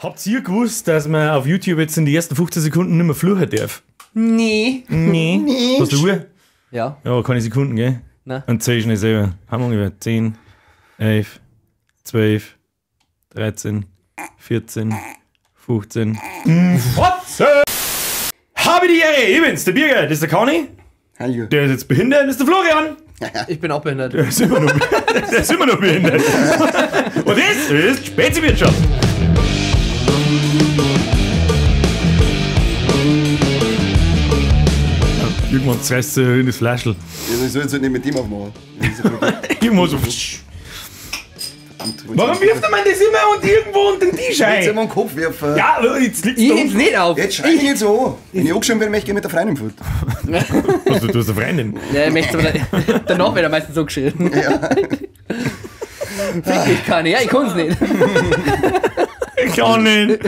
Habt ihr gewusst, dass man auf YouTube jetzt in die ersten 15 Sekunden nicht mehr fluchen darf? Nee. Nee. Nee. Hast du Uhr? Ja. Ja, keine Sekunden, gell? Nein. Und zähl schnell selber. Haben wir ungefähr 10, 11, 12, 13, 14, 15. 14! Habe die Ehre! Ich bin's, der Birger, das ist der Conny. Hallo. Der ist jetzt behindert, das ist der Florian. Ich bin auch behindert. Der ist immer noch, der ist immer noch behindert. Und das ist Speziwirtschaft. Irgendwann zerreißt du in das Flaschel. Ja, ich soll jetzt halt nicht mit dem aufmachen. Irgendwo so. Verdammt. Warum wirft man das immer und irgendwo unter den Tisch ein? Jetzt immer den Kopf werfen. Ja, jetzt liegt's Ich da heb's nicht auf. Jetzt schrei ich nicht so an. Wenn ich angeschrieben werde, möchte ich gerne mit der Freundin fort. Was, du hast eine Freundin? Ja, ich möchte aber danach wird er meistens so geschrien. Ja. Fick dich, keine. Ja, ich kann's nicht. Ich kann nicht.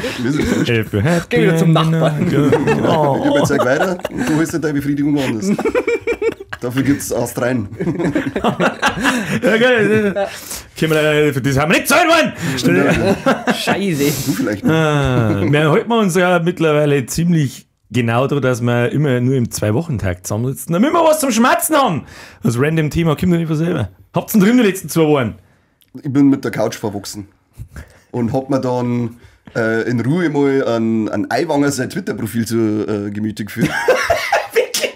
Geh wieder zum Nachbarn. Oh. Ich gebe jetzt weiter und du holst dir deine Befriedigung woanders. Dafür gibt's Ast rein. Ja, geil. Für das haben wir nicht zahlen wollen. Scheiße. Du vielleicht. Wir halten uns ja mittlerweile ziemlich genau daran, dass wir immer nur im 2-Wochen-Tag zusammensitzen, damit wir was zum Schmerzen haben. Das random Thema kommt doch nicht von selber. Habt's denn drin die letzten 2 Wochen? Ich bin mit der Couch verwachsen. Und hab mir dann in Ruhe mal an Aiwanger sein Twitter-Profil zu Gemüte geführt.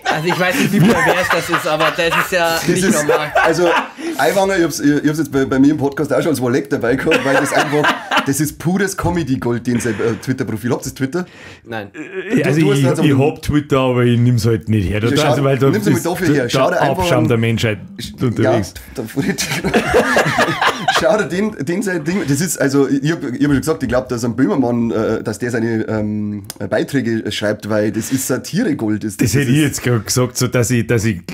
Also ich weiß nicht, wie pervers das ist, aber das ist ja das nicht ist, normal. Also Aiwanger, ich hab's jetzt bei mir im Podcast auch schon als Walleck dabei gehabt, weil das einfach, das ist pures Comedy-Gold, den sein Twitter-Profil. Habt ihr Twitter? Nein. Also ich hab Twitter, aber ich nimm's halt nicht her. Also schau, weil da nimm's mal dafür her. Schau dir einfach Abschaum der Menschheit unterwegs. Ja, schau dir den sein Ding, das ist, also ich hab schon gesagt, ich glaube, dass ein Böhmermann, dass der seine Beiträge schreibt, weil das ist Satire-Gold. Das hätte ich jetzt gerade gesagt, so, dass ich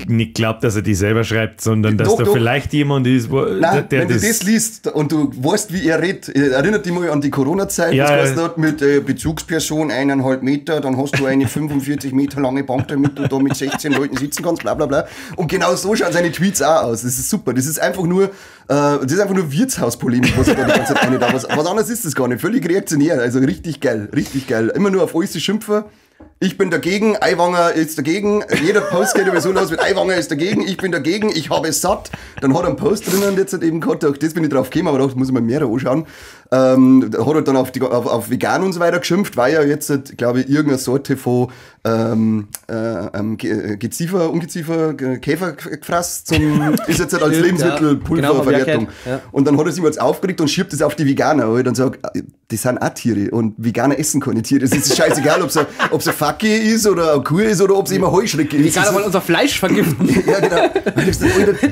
nicht glaube, dass er die selber schreibt, sondern dass doch, da doch. vielleicht jemand ist, wo, nein, der wenn du das liest und du weißt, wie er redet, erinnert dich mal an die Corona-Zeit, ja, das heißt, mit Bezugsperson 1,5 Meter, dann hast du eine 45 Meter lange Bank, damit du da mit 16 Leuten sitzen kannst, bla bla bla. Und genau so schauen seine Tweets auch aus. Das ist super. Das ist einfach nur, Wirtshauspolemik, was er da die ganze Zeit da. Was anderes ist das gar nicht. Völlig reaktionär. Also richtig geil, richtig geil. Immer nur auf alles schimpfen. Ich bin dagegen, Aiwanger ist dagegen. Jeder Post geht immer so los mit Aiwanger ist dagegen, ich bin dagegen, ich habe es satt. Dann hat er einen Post drinnen jetzt halt eben gehabt, auch das bin ich drauf gekommen, aber da muss ich mir mehrere anschauen. Hat er dann auf vegan und so weiter geschimpft, weil ja jetzt, glaube ich, irgendeine Sorte von Geziefer, Ungeziefer, Käfer gefressen, ist jetzt halt als Lebensmittelpulververwertung. Genau, ja. Und dann hat er sich mal jetzt aufgeregt und schiebt es auf die Veganer. Und dann sagt, das sind auch Tiere und Veganer essen keine Tiere. Es ist scheißegal, ob es ein Facki ist oder eine Kuh ist oder ob es immer Heuschrecke ist. Veganer wollen unser Fleisch vergiften. Ja, genau.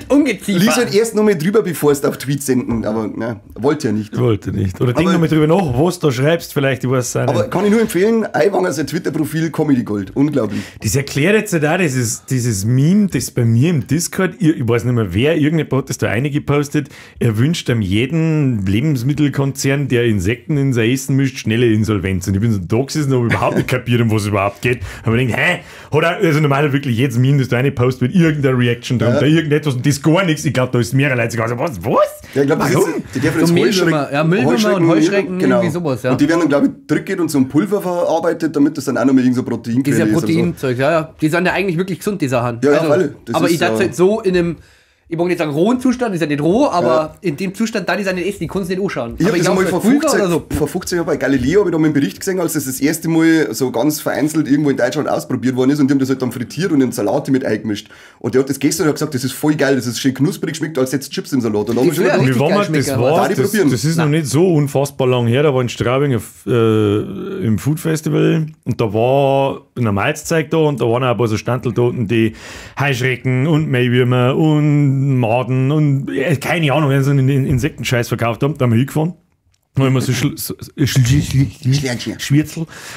Ungeziefer. Lies halt erst noch mal drüber, bevor es auf Tweets senden. Aber na, wollte ja nicht. Wollte nicht. Oder denk noch mal drüber nach, was du da schreibst, vielleicht, ich weiß es auch nicht. Aber kann ich nur empfehlen, Aiwanger sein Twitter-Profil, Comedy Gold. Unglaublich. Das erklärt jetzt halt auch dieses Meme, das bei mir im Discord, ich weiß nicht mehr wer, irgendjemand hat das da reingepostet, er wünscht einem jeden Lebensmittelkonzern, der Insekten in sein Essen mischt, schnelle Insolvenz. Und ich bin so da gesessen und habe überhaupt nicht kapiert, um was es überhaupt geht. Aber ich denke, hä? Hat er, also normal wirklich jedes Meme, das da reinpostet, mit irgendeiner Reaction drunter, ja. Irgendetwas und das gar nichts. Ich glaube, da ist mehrere Leute gegangen. Was? Was? Ja, ich glaube, das ist, die dürfen so jetzt Heuschrecken, ja, Müllwürmer und Heuschrecken, genau. Irgendwie sowas, ja. Und die werden dann, glaube ich, drückt und so ein Pulver verarbeitet, damit das dann auch nochmal irgend so Proteinquelle ist. Dieser Proteinzeug, so. Ja, ja. Die sind ja eigentlich wirklich gesund, die Sachen. Ja, also, ja, alle. Das aber ist, ich dachte halt so in einem, ich wollte nicht sagen rohen Zustand, ist ja nicht roh, aber ja. In dem Zustand, da die sind nicht essen, die kannst du nicht anschauen. Ich habe das einmal vor 15 Jahren bei Galileo habe ich da mal einen Bericht gesehen, als das erste Mal so ganz vereinzelt irgendwo in Deutschland ausprobiert worden ist und die haben das halt dann frittiert und in Salate mit eingemischt. Und der hat das gegessen und hat gesagt, das ist voll geil, das ist schön knusprig, schmeckt als jetzt Chips im Salat. Und dann das schon wie war das war, das ist noch nicht so unfassbar lang her, da war in Straubing im Food Festival und da war ein Malzzeug da und da waren auch ein paar so Standel da unten, die Heuschrecken und Maiwürmer und Maden und keine Ahnung, wenn sie einen Insektenscheiß verkauft haben, da haben wir hingefahren. Da haben wir so Schwirzel.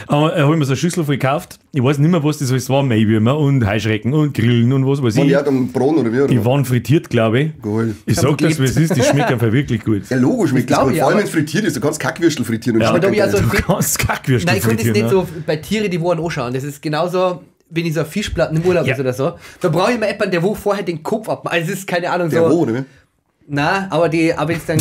Haben wir so eine Schüssel voll gekauft. Ich weiß nicht mehr, was das alles war. Maiwürmer und Heuschrecken und Grillen und was weiß ich. Waren die auch am Braten oder wie? Oder? Die waren frittiert, glaube ich. Geil. Ich sag das, wie es ist, die schmecken einfach wirklich gut. Ja, logisch schmeckt das gut. Vor allem, wenn es frittiert ist. Du kannst Kackwürstel frittieren. Und ja, aber also, du kannst Kackwürstel nein, ich könnte es frittieren. nicht so bei Tieren, die wo anschauen. Das ist genauso, wenn ich so Fischplatten im Urlaub ist oder so. Da brauche ich immer jemanden, der wo vorher den Kopf abmacht. Also es ist keine Ahnung. Der so. Wo, oder wie? Nein, aber die, aber jetzt dann.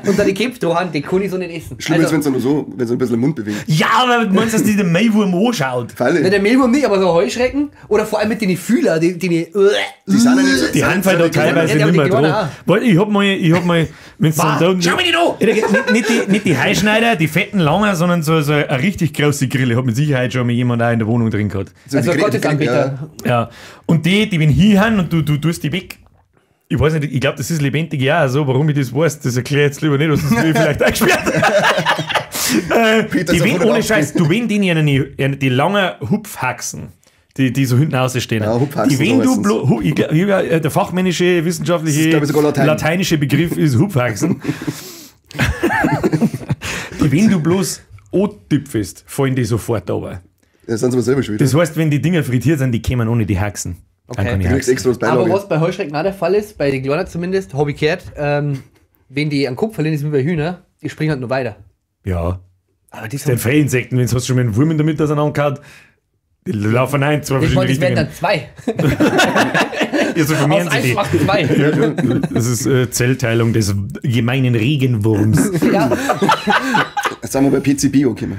Und dann die Köpfe dran, die kann ich so nicht essen. Schlimm ist, wenn es nur so, wenn es ein bisschen im Mund bewegt. Ja, aber du meinst, dass die den Maulwurm anschaut? Freilich. Ne, der Mehlwurm nicht, aber so Heuschrecken oder vor allem mit den Fühler, die. Die sind ja nicht so. Die haben halt da teilweise Ja, die nicht mehr kleinen dran. Weil ich hab mal, wenn's dann da. Schau mich nicht an! Nicht die Heischneider, die fetten Langen, sondern so eine richtig große Grille. Hat mit Sicherheit schon mal jemand auch in der Wohnung drin gehabt. So Also die Gottesanbeter. Ja. Und die wenn hinhauen und du tust die weg. Ich weiß nicht, ich glaube, das ist lebendig ja so. Warum ich das weiß, das erkläre ich jetzt lieber nicht, sonst bin ich vielleicht eingesperrt. Peter die ist wenn auf ohne 180. Scheiß, du wenn denen die langen Hupfhaxen, die so hinten rausstehen. Ja, Hupfhaxen, die wenn so du heißen's. blo, hu, ich, glaub, der fachmännische, wissenschaftliche, Das ist, glaub ich, sogar Latein. lateinische Begriff ist Hupfhaxen. Die wenn du bloß antüpfest, fallen die sofort runter. Ja, sind sie mir selber schuld. Das heißt, wenn die Dinger frittiert sind, die kämen ohne die Haxen. Okay. Dann kann ich Du kriegst Haxen. extra was Aber Beilage. was bei Heuschrecken auch der Fall ist, bei den Kleinen zumindest, hab ich gehört, wenn die einen Kopf verlieren, ist wie bei Hühner, die springen halt nur weiter. Ja. Aber die Den sind. Freiinsekten, wenn du schon mit einem Wurm in der Mitte auseinandergehauen, die laufen ein, zwei Ich verschiedene meine, das werden Richtungen. dann zwei. Ja, so vermehren Aus sie eins die. macht zwei. Das ist Zellteilung des gemeinen Regenwurms. Ja. Jetzt sind wir bei PCB angekommen.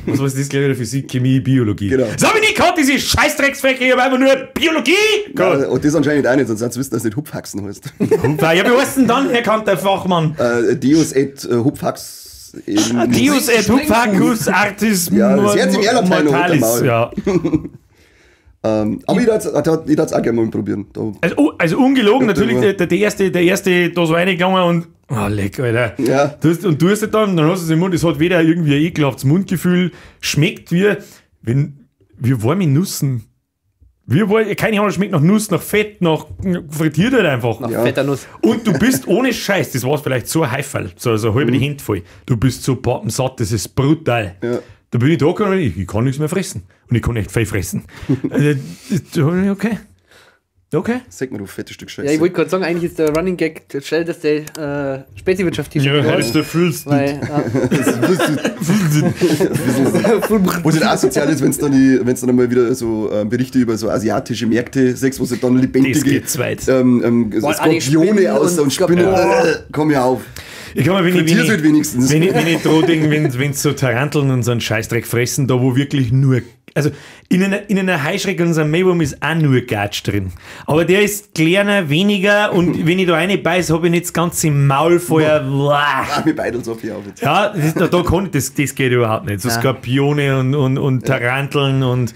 Was war das gleich wieder? Physik, Chemie, Biologie. Genau. Das hab ich nicht gehabt, diese Scheißdrecksfächer. Ich hab einfach nur Biologie gehabt. Ja, und das anscheinend auch nicht, sonst hättest du wissen, dass es nicht Hupfhaxen heißt. Ja, wie heißt denn dann, Herr Kant, der Fachmann? Deus et Hupfhax. Deus et Hupfhacus artis Ja, das hört sich eher Latein an, mortalis. Maul. Ja. Aber ich würde es auch gerne mal probieren. Da, Also ungelogen, Ja, natürlich, drüber. der erste da so reingegangen und, oh, leck, Alter. Ja. Du hast, und du hast es dann hast du es im Mund, es hat weder irgendwie ein ekelhaftes Mundgefühl, schmeckt wie, wie warme Nüssen. Wie, keine Ahnung, schmeckt nach Nuss, nach Fett, nach frittiert halt einfach. Nach Ja. fetter Nuss. Und du bist ohne Scheiß, das war vielleicht so ein Heifel, so halb die Hände voll. Du bist so pappensatt, das ist brutal. Ja. Da bin ich da gekommen und ich kann nichts mehr fressen. Und ich kann echt viel fressen. Also, okay. Okay. Sag mal, du fettes Stück Scheiße. Ja, ich wollte gerade sagen, eigentlich ist der Running Gag, schnell, dass der Speziwirtschaft hier der fühlst. Weil, Was halt asozial ist, wenn es dann, wenn's dann einmal wieder so Berichte über so asiatische Märkte siehst, wo sie dann lebendige Das geht zu weit. Boah, alle Skorpione Spinnen aus und und Spinnen. Komm ja auf. Ich kann mir, wenn ich, wenn Frittier's ich, halt wenigstens. wenn ich, wenn ich droh, denk, wenn so Taranteln und so einen Scheißdreck fressen, da wo wirklich nur, also in einer Heuschrecke und so einem Mehlwurm ist auch nur Gatsch drin. Aber der ist kleiner, weniger und wenn ich da reinbeiß, habe ich nicht das ganze Maul voller. Boah. Ah, mir beidelt's auf hier auf jetzt. Ja, das, ist- da kann ich, das geht überhaupt nicht. So Skorpione und Taranteln und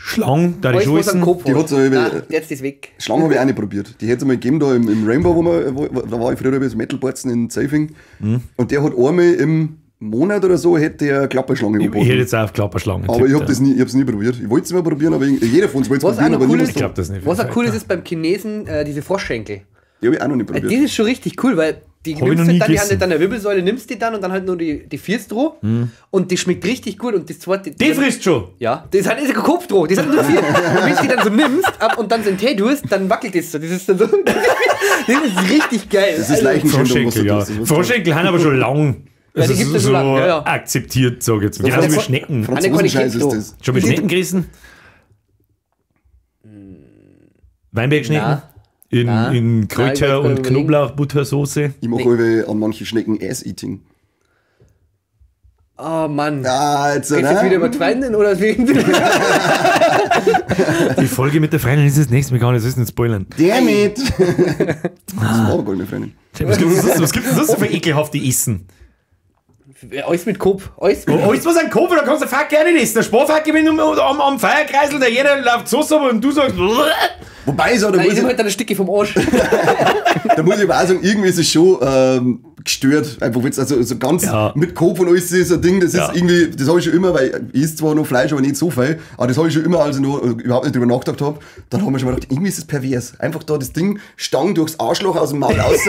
Schlangen, da die Alles, schon was am essen. Kopf Die hat. hat so über- Nein, jetzt ist weg. Schlangen habe ich auch nicht probiert. Die hätte es mal gegeben da im Rainbow, da war ich früher über das Metalborzen in Zeifing. Mhm. Und der hat einmal im Monat oder so, hätte der Klapperschlange Ich geboten. hätte jetzt auch auf Klapperschlangen Aber ich getippt, habe das nie, ich hab's nie probiert. Ich wollte es mal probieren, aber jeder von uns wollte es Was auch probieren, noch aber cool niemand. ist, Ich glaub das nicht. was auch cool ist, ist beim Chinesen diese Froschschenkel. Die habe ich auch noch nicht probiert. Das ist schon richtig cool, weil die Hab ich nimmst noch du nie dann, die gegessen. haben dann der Wirbelsäule, nimmst die dann und dann halt nur die Viers droh und die schmeckt richtig gut und das zweite. Die frisst schon. Ja, das hat ist ein Kopf droh, die sind nur vier. Und wenn du die dann so nimmst ab und dann so einen Tee tust, dann wackelt das so. Das ist dann so. Das ist richtig geil. Das ist Leichenschändung, was du Froschschenkel, ja. tust. Das ist was Froschschenkel haben aber schon lang Ja, die gibt's ja so schon lang, ja, ja. akzeptiert, sag ich jetzt. Genauso wie Schnecken. Franzosenscheiß ist das. Schon mit Schnecken gerissen? Weinbergschnecken? Na. In, Na. in Na, ich Kräuter- wollte und gerade Knoblauchbuttersoße. Ich mache nee. an manche Schnecken Ass-Eating. Oh Mann. Ah, jetzt, Geht's ne? jetzt wieder über die Freundin oder wegen? Die Folge mit der Freundin ist das nächste Mal, kann ich das nicht spoilern. Damn it! Das war aber gar nicht, Freundin. Was gibt's denn sonst, was gibt's denn sonst so für ekelhafte Essen? Alles mit Kopf. Alles mit Oh, alles was ein Kopf, da kannst du fuck gerne nicht essen. Der Sparfacke, wenn du am Feierkreisel, der jeder läuft so aber und du sagst, Wobei, so, da, Nein, muss ich nehme ich, halt dann ein Stückchen vom Arsch. da muss ich aber auch sagen, irgendwie ist es schon gestört. Einfach wenn's also so ganz Ja. mit Kopf und alles ist ein Ding, das Ja. ist irgendwie, das habe ich schon immer, weil ich esse zwar noch Fleisch, aber nicht so viel, aber das habe ich schon immer, als ich noch überhaupt nicht drüber nachgedacht habe, dann haben wir schon mal gedacht, irgendwie ist es pervers. Einfach da das Ding, Stangen durchs Arschloch aus dem Maul raus.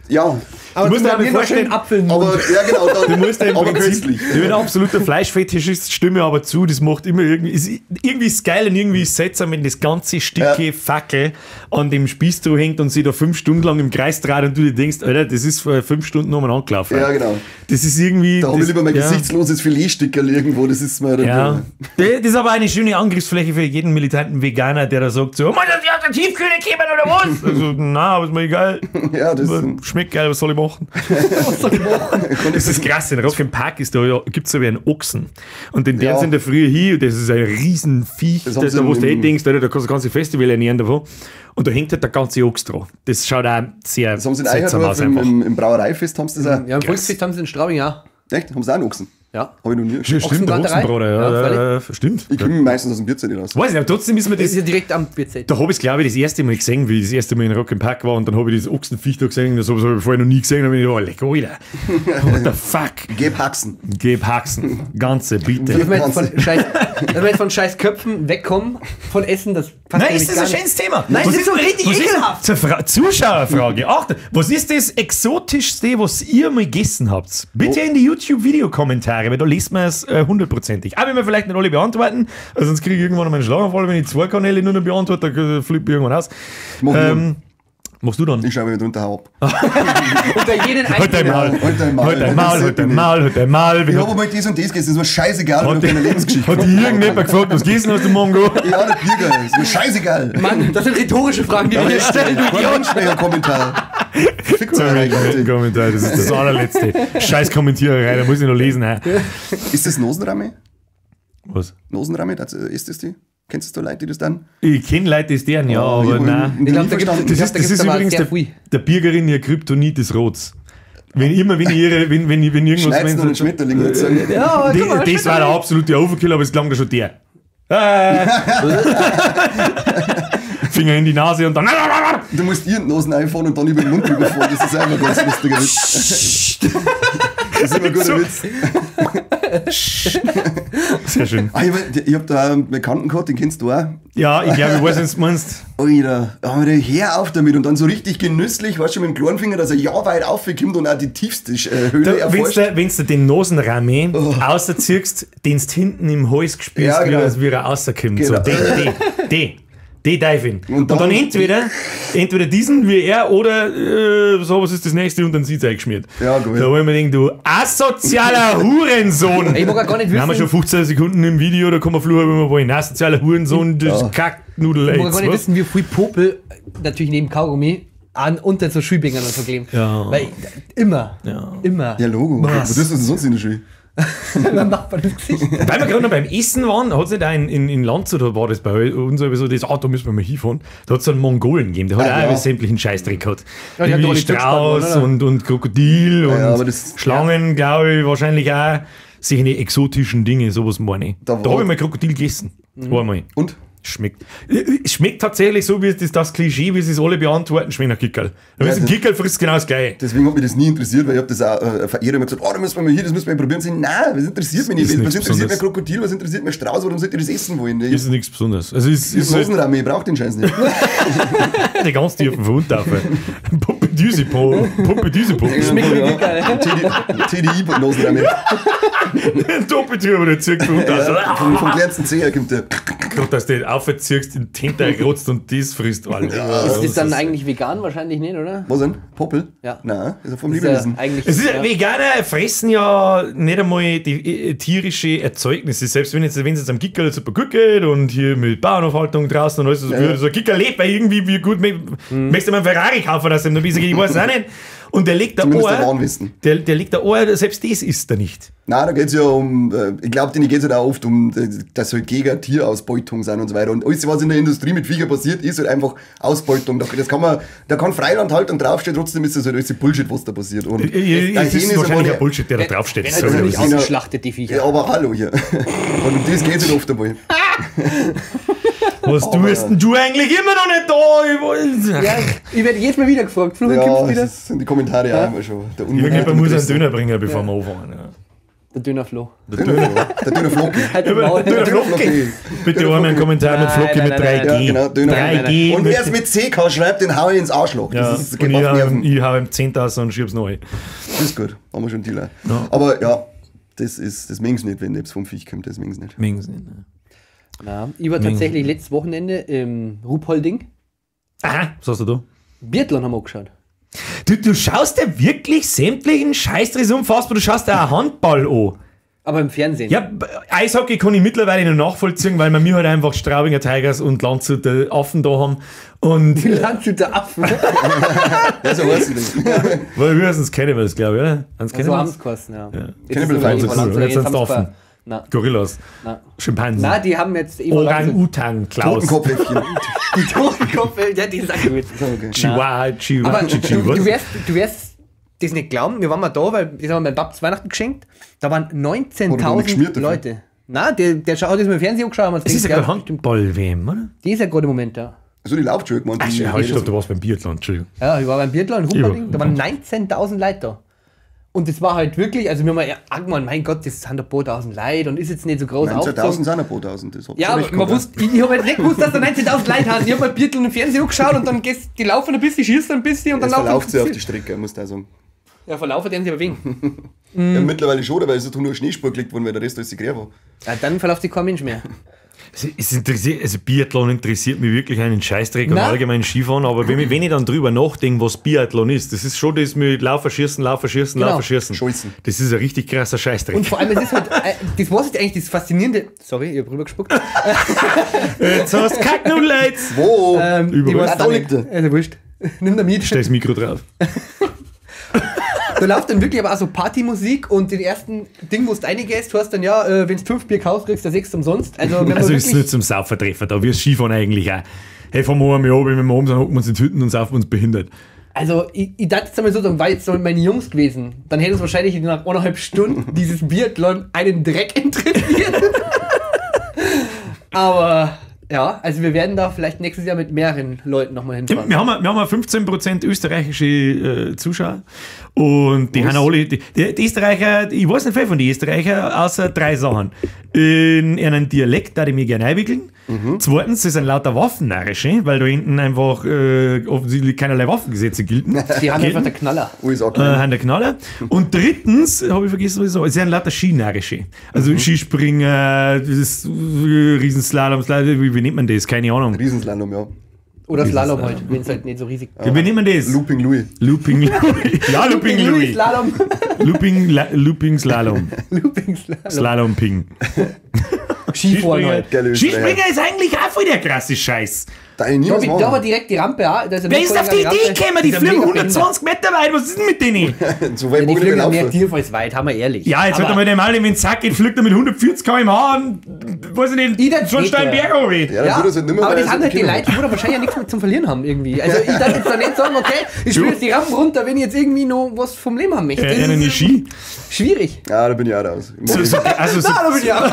Ja, Aber Du musst dir du aber vorstellen, Apfel im aber Mund. ja genau, dann, Du musst ja im aber Prinzip, köstlich. ich bin ein absoluter Fleischfetischist, stimme aber zu, das macht immer irgendwie, ist, irgendwie ist geil und irgendwie ist seltsam, wenn das ganze Stücke Fackel an dem Spieß dran hängt und sie da 5 Stunden lang im Kreis dreht und du dir denkst, Alter, das ist vor 5 Stunden nochmal angelaufen. Ja, genau. Das ist irgendwie. Da habe das- ich lieber mein ja. gesichtsloses Filetstückerl irgendwo, das ist mir dann. Ja. Das ist aber eine schöne Angriffsfläche für jeden militanten Veganer, der da sagt so, muss das aus der Tiefkühle kommen oder was? Also, na, aber ist mir egal. Ja, das Schmeckt geil, was soll ich machen? Was soll ich machen? Das ist krass, in Rock im Park ist da, ja, gibt's so wie einen Ochsen. Und den Ja. ja. in der Früh hin, und das ist ein Riesenviech, Das da, haben sie da wo du im- eh denkst, Alter, da kannst du das ganze Festival ernähren davon. Und da hängt halt der ganze Ochs dran. Das schaut auch sehr Das haben sie in seltsam Eicherdorf aus im, einfach. im Brauereifest haben sie das auch. Ja, im Volksfest haben sie in Straubing, ja. Echt? Haben sie auch einen Ochsen? Ja. Habe ich noch nie. Ja, stimmt, der Ochsenbraterei? Ochsenbrater, ja, Ja, ja, stimmt. Ich komme meistens aus dem Bierzelt nicht raus. Weiß nicht, aber trotzdem ist mir Das das ist ja direkt am Bierzelt. Da habe ich es, glaube ich, das erste Mal gesehen, wie ich das erste Mal in Rock im Park war und dann habe ich das Ochsenviech da gesehen, das habe ich vorher noch nie gesehen, und bin ich, oh, leck, Alter. What the fuck? Geb Haxen. Geb Haxen. Ganze, bitte. Dass wir jetzt von scheiß, dass wir jetzt von scheiß Köpfen wegkommen, von Essen, das passt Nein, nämlich ist das gar ein nicht. schönes Thema? Nein, Was das ist so richtig was ekelhaft. Zur Zuschauerfrage. Achtung, was ist das Exotischste, was ihr mal gegessen habt? Bitte in die YouTube-Videokommentare, weil da liest man es hundertprozentig. Auch wenn wir vielleicht nicht alle beantworten, also sonst kriege ich irgendwann noch einen Schlaganfall, wenn ich 2 Kanäle nur noch beantworte, dann flippe ich irgendwann aus. Ich mach Machst du dann? Ich schaue mir drunter hau ab. Unter jeden Halt dein einzelnen. Maul. Halt dein Maul. Halt dein Maul, halt dein Maul, halt dein Maul. Ich habe einmal das und das gegessen, das ist mir scheißegal, ich Hat habe keine Lebensgeschichte. hat irgendjemand gefragt, was gegessen hast du, Mongo? Ja, der Biergeil, ist mir scheißegal. Mann, das sind rhetorische Fragen, die wir hier stellen. Du Kein Idiot. Mensch mehr Kommentar. Fickt euch, Leute. Kommentar, das ist das allerletzte. Scheiß Kommentiererei, da muss ich noch lesen. Hä? Ist das Nosenramme? Was? Nosenramme, das, ist das die? Kennst du da Leute, die das dann? Ich kenne Leute, die es deren, ja, Oh, ich aber hab nein. nie Ich glaub, da gibt's- verstanden. Das Ich ist, glaub, da das gibt's ist aber übrigens sehr der, viel. der Birgerin ihr Kryptonit des Rots. Wenn immer, wenn ihre, wenn, wenn, wenn irgendwas. Schneid's wenn noch einen Schmetterling, würde ich sagen. Ja, aber guck mal, Das war der absolute Overkill, aber es klang da schon der. Finger in die Nase und dann. Du musst ihren Nosen einfahren und dann über den Mund rüberfahren. Das ist einfach ein ganz lustiger Witz. Das ist immer ein guter Witz. Sehr schön. Ah, ich hab da einen Bekannten gehabt, den kennst du auch. Ja, ich glaube, ich weiß, was du meinst. Alter, aber hör auf damit. Und dann so richtig genüsslich, weißt du, mit dem kleinen Finger, dass er ja weit aufkommt und auch die tiefste Höhle Da, wenn's erforscht. du wenn's du den Nosenrahmen oh. außerziehst, den du hinten im Hals gespürst, Ja, genau. wie, er, wie er rauskommt. Genau. So, den Diving. Und Und dann, dann- entweder diesen wie er oder so, was ist das nächste und dann sieht's eingeschmiert. Ja, gut. Da wo ich mir denke, du asozialer Hurensohn. Ich mag auch gar nicht Wir haben wissen, schon 15 Sekunden im Video, da kann man fluchen, wenn wir wollen. Asozialer Hurensohn, das Ja. Kacknudel. ich mag gar nicht was? wissen, wie viel Popel, natürlich neben Kaugummi, an unter so Schülbingern und so kleben. Ja. Weil immer, Ja. immer. Ja, Logo. Was ist denn sonst in der Schule? Dann macht man das Gesicht. Weil wir gerade noch beim Essen waren, hat es nicht auch in Landshut, war das bei uns sowieso das, ah, da müssen wir mal hinfahren, da hat es einen Mongolen gegeben, der hat Ah, auch ja. sämtlichen Scheißdreck gehabt. Ja, die hat doch Irgendwie alle Strauß Glücksspannen, oder? und Krokodil und ja, aber das- Schlangen, glaube ich, wahrscheinlich auch. Solche exotischen Dinge, sowas meine ich. Da Da, war- habe ich mal Krokodil gegessen. Einmal. Und? Schmeckt. Es schmeckt tatsächlich so, wie es das Klischee, wie sie es alle beantworten, schmeckt nach Kickerl. Wenn Ja, du einen das- Kickerl frisst, genau das gleiche. Deswegen hat mich das nie interessiert, weil ich hab das auch Verehrer immer gesagt, oh, da müssen wir mal hier, das müssen wir mal probieren. Sie, nein, was interessiert mich Ist nicht? nichts Was interessiert mich Besonderes. Krokodil, was interessiert mich Strauß, warum sollt ihr das essen wollen? Ich, Ist nichts Besonderes. Also es ich ist halt Nosenramme, ich brauch den Scheiß nicht. die ganz tiefen Verundtaufe. Pumpe Düse, Pumpe Düse, Pumpe. Ja. TDI Nosenramme. Doppeltür über der Zirk verunter. Ja, vom kleinsten Zeher kommt der. Gott, dass du den aufziehst, in den Tenter rotzt und das frisst alles. Ist das dann eigentlich vegan? Wahrscheinlich nicht, oder? Was denn? Poppel? Ja. Nein, ist ja vom Ist ja Lebewesen. eigentlich, Es ist, ja. Veganer fressen ja nicht einmal die tierische Erzeugnisse. Selbst wenn es wenn es am Kickerl super gut geht und hier mit Bauernhofhaltung draußen und alles, so, Ja. so ein Kickerl lebt, weil irgendwie wie gut, möchtest du mal einen Ferrari kaufen, dass ihm noch besser geht, ich weiß auch nicht. Und der legt da Zumindest der Ohr, Wahnwissen. der legt da Ohr, selbst das isst er nicht. Nein, da geht's ja um, ich glaube, denen geht's halt auch oft um, dass halt gegen Tierausbeutung sind und so weiter. Und alles, was in der Industrie mit Viecher passiert, ist halt einfach Ausbeutung. Da, das kann man, da kann Freilandhaltung draufstehen, trotzdem ist das halt alles Bullshit, was da passiert. Und Es der ist Hyäne ist wahrscheinlich aber ein Bullshit, der da draufsteht. Wenn Sorry, also aber nicht es ist- ausgeschlachtet, die Viecher. Ja, aber hallo hier. Und um das geht's halt oft einmal. Was tust denn du eigentlich immer noch nicht da? Ich weiß. Ja, ich werde jedes Mal wieder gefragt. Florian, Ja, kommst du wieder? das sind die Kommentare auch immer schon. Der Unmut Irgendjemand wird muss einen größer. Döner bringen, bevor wir anfangen. Ja. Der Dönerflo. Der Döner Flocki. Halt den Maul. Döner Flocki. Bitte einmal einen Kommentar mit Nein, Flocki nein, mit nein, 3G. Ja, genau, Döner. 3G. Und wer es mit CK schreibt, den hau ich ins Arschloch. Ja, Das ist, und geht auf Nerven. ich hau ihm 10.000 und schieb's neu. Das ist gut, haben wir schon einen Dealer. Aber ja, das mengen's nicht, wenn etwas vom Viech kommt, das mengen's nicht. Mengen's nicht, ne. Na, ich war tatsächlich letztes Wochenende im Ruhpolding. Aha, was hast du da? Biathlon haben wir angeschaut. Du schaust ja wirklich sämtlichen Scheißdress unfassbar, du schaust ja auch Handball an. Aber im Fernsehen. Ja, Eishockey kann ich mittlerweile noch nachvollziehen, weil wir mir halt einfach Straubinger Tigers und Landshuter Affen da haben. Und Die Landshuter Affen. Ja, so heißt es. weil wir sind Cannibals, glaube ich, oder? Haben's So Cannibals? haben sie geheißen, ja. Jetzt Cannibal ist es Feind's aber cool. Landshuter, Jetzt sind's haben's Affen. Na, Gorillas. na. Schimpansen. Na, die haben jetzt Eva Landshut. Orang-Utang, Klaus. Totenkopfäffchen. Die Totenkopf, ja, die ist auch gut. Okay. Chihuahua, Chihuahua, Aber Chihuahua. du wirst das nicht glauben, wir waren mal da, weil das haben wir meinem Pap zu Weihnachten geschenkt. Da waren Oder noch nicht 19.000 geschmiert dafür. Leute. Na, der schaut das mit dem Fernsehen angeschaut. Haben wir uns Es ist ja gedacht, gerade Handball-WM, oder? Die ist ja gerade im Moment da. So, die läuft schon, gemeint. Ach, halt, stopp, du warst beim Biathlon, Entschuldigung. Ja, ich war beim Biathlon in Ruhpolding, Ja. da waren 19.000 Leute da. Und das war halt wirklich, also wir haben ja gemeint, mein Gott, das sind ein paar tausend Leute und ist jetzt nicht so groß 19.000 aufgezogen. sind ein paar tausend. Das hat Ja, schon aber recht man gehabt, wusste, ich habe halt nicht gewusst, dass da 19.000 Leute haben. Ich habe mal Biathlon im Fernsehen angeschaut und dann gehst, die laufen ein bisschen, schießt ein bisschen und dann Es laufen verlauft sie sich auf die Strecke, muss ich auch sagen. Ja, verlaufen werden sie aber wegen. Ja, mittlerweile schon, weil es ist nur eine Schneespur gelegt worden, weil der Rest alles grä war. Ja, dann verlauft sich kein Mensch mehr. Es interessiert, also Biathlon interessiert mich wirklich einen Scheißdreck und Na? allgemein Skifahren, aber wenn ich dann drüber nachdenke, was Biathlon ist, das ist schon das mit Laufen, Schießen, Laufen, Schießen, Genau. Laufen, Schießen. Scheißen. Das ist ein richtig krasser Scheißdreck. Und vor allem, es ist halt, das war jetzt eigentlich das Faszinierende. Sorry, ich hab rübergespuckt. Jetzt hast du Kacknudeln-Lights. Wo? Überall. Ich weiß Da auch liegt nicht. er. Also wurscht. Nimm da mit. Stell das Mikro drauf. Da läuft dann wirklich aber auch so Partymusik und den ersten Ding, wo du reingehst, du hast dann ja, wenn du 5 Bier kaufst, kriegst du 6 umsonst. Also, wenn man Also ist wirklich, nicht zum Saufertreffer, da wir Skifahren eigentlich auch. Hey, fahren wir einmal runter, wenn wir oben sind, hocken wir uns in die Hütten und saufen uns behindert. also ich dachte jetzt einmal so, dann war jetzt so meine Jungs gewesen. Dann hätte es wahrscheinlich nach 1,5 Stunden dieses Biathlon einen Dreck interessiert. Aber ja, also wir werden da vielleicht nächstes Jahr mit mehreren Leuten nochmal hinfahren. Wir haben ja 15% österreichische Zuschauer und die haben alle, die Österreicher, ich weiß nicht viel von den Österreichern, außer drei Sachen. In einen Dialekt, da die mir gerne einwickeln. Zweitens, sie sind lauter Waffennarrische, weil da hinten einfach offensichtlich keinerlei Waffengesetze gelten. Die haben einfach der Knaller. USA klein. Haben der Knaller. Und drittens, habe ich vergessen, was ich sage, sie sind lauter Skinarrische. Also Skispringer, dieses Riesenslalom, Slalom, wie nennt man das? Keine Ahnung. Riesenslalom, ja. Oder Slalom halt, wenn es halt nicht so riesig Ja, wie nennt man das? Looping Louis. Looping Louis. Ja, Looping Louis. Slalom. Looping Slalom. Looping Slalom. Slalom Ping. Skifahren halt. Geile Österreicher. Skispringer ist eigentlich auch voll der krasse Scheiß. Da ich niemals Da war machen. direkt die Rampe auch. Da ist Wer ist auf die Idee gekommen? Die ist ja fliegen mega 120 Meter weit. Was ist denn mit denen? So weit Ja, die mag ich nicht fliegen mehr ja mehr laufen. tief als weit, haben wir ehrlich. Ja, jetzt hat er mal dem alle mit dem Sack geht, fliegt er mit 140 km/h und weiß ich Ich nicht, schon nicht, einen ja. Berg runter. Ja, dann Ja, tut er es halt nicht mehr, aber weil das er sind halt die Kinder Leute, die da wahrscheinlich ja nichts mehr zum Verlieren haben irgendwie. Also ich darf jetzt da nicht sagen, okay, ich spiele jetzt die Rampen runter, wenn ich jetzt irgendwie noch was vom Leben haben möchte. Das Einen ist Ski. schwierig. hat. Ja, da bin ich auch raus. Ich mag So, also so, Da bin ich auch.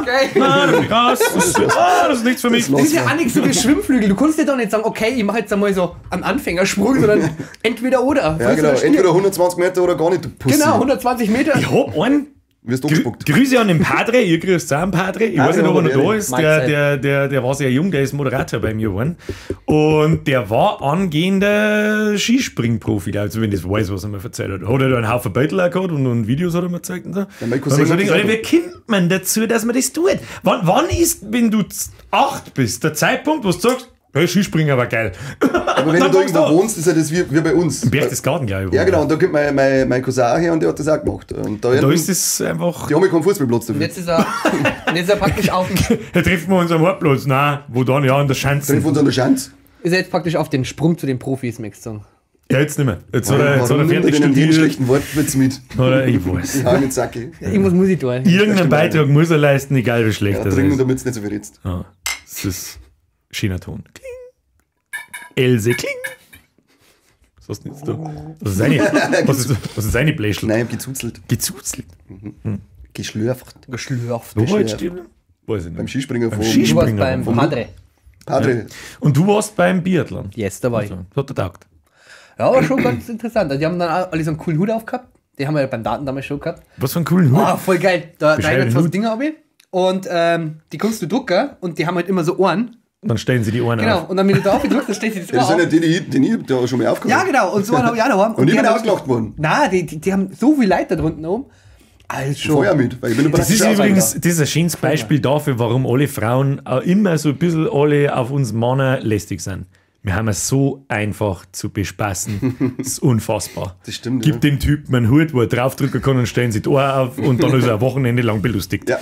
Okay. Ah, da bin ich raus. Das ist, das ist nichts für mich. Das ist ja auch nichts so wie Schwimmflügel. Du kannst ja doch nicht sagen, okay, ich mache jetzt einmal so einen Anfängersprung, sondern entweder oder. Ja, genau. Entweder 120 Meter oder gar nicht, du Pussy. Genau, 120 Meter. Ich hab einen. Wirst du angespuckt. Grüße an den Padre, ihr grüßt auch einen Padre. Ich weiß nicht, ob er noch da ist. Mahlzeit. Der war sehr jung, der ist Moderator bei mir geworden. Und der war angehender Skispringprofi, also wenn das weiß, was er mir erzählt hat. Hat er da einen Haufen Beutel auch gehabt und Videos hat er mir gezeigt und so. Der Michael Und man Singh schon hat denkt, das Alter, auch wie kommt man dazu, dass man das tut? Wann ist, wenn du 8 bist, der Zeitpunkt, wo du sagst, hey, Skispringer war geil. Aber wenn du Dann da fängst irgendwo du an. wohnst, ist ja das wie bei uns. Berchtesgaden, glaube ich. Ja, genau. Und da kommt mein Cousin auch her und der hat das auch gemacht. Und da, Da ist es einfach. Die haben ja keinen Fußballplatz dafür. Und jetzt ist er, und jetzt ist er praktisch auf dem, Da treffen wir uns am Hauptplatz. Nein, wo dann? Ja, an der Schanze. Treffen uns an der Schanze. ist er jetzt praktisch auf den Sprung zu den Profis, möchtest du sagen. Ja, jetzt nicht mehr. Jetzt hat er, jetzt hat er Warum nimmt er fertig denn jeden studiert. schlechten Wortwitz mit? Oder ich weiß. Ja, mit Sacke. Irgendwas muss ich tun. Irgendeinen stimmt. Beitrag muss er leisten, egal wie schlecht Ja, das trinken, ist. damit es nicht so viel redst. Ja, das ist schöner Ton. Kling. Else, kling. Was hast du denn jetzt da? Was ist eine, was ist eine Bläschel? Nein, ich hab gezuzelt. Gezuzelt. Geschlürft. Geschlürft. Wo war jetzt stehen? Weiß ich Beim nicht. Skispringer Beim vom Du warst Skispringer. beim Vom- Padre. Padre. Und du warst beim Biathlon. Yes, da war ich. Also, das hat er taugt. Ja, war schon ganz interessant. Also die haben dann alle so einen coolen Hut aufgehabt. Den haben wir ja beim Daten damals schon gehabt. Was für einen coolen Hut. Oh, voll geil. Da Beschreib rein den so Hut. Dinger runter. Und die kannst du drucken und die haben halt immer so Ohren. Dann stellen sie die Ohren Genau. auf. Und dann, wenn du drauf drückst, dann stellst du das Ja, das Ohr sind ja auf. die, die ich da schon mal aufgehört Ja, genau. Und so einen habe ich auch noch. Und ich die bin haben- ausgelacht worden. Nein, die haben so viel Leute da drunten oben. Also schon. Feuer mit, weil ich bin Das ist praktisch übrigens das ist ein schönes Beispiel dafür, warum alle Frauen auch immer so ein bisschen alle auf uns Männer lästig sind. Wir haben es so einfach zu bespaßen. Das ist unfassbar. Das stimmt, Gib ja. dem Typen einen Hut, wo er draufdrücken kann und stellen sie die Ohren auf und dann ist er ein Wochenende lang belustigt. Ja.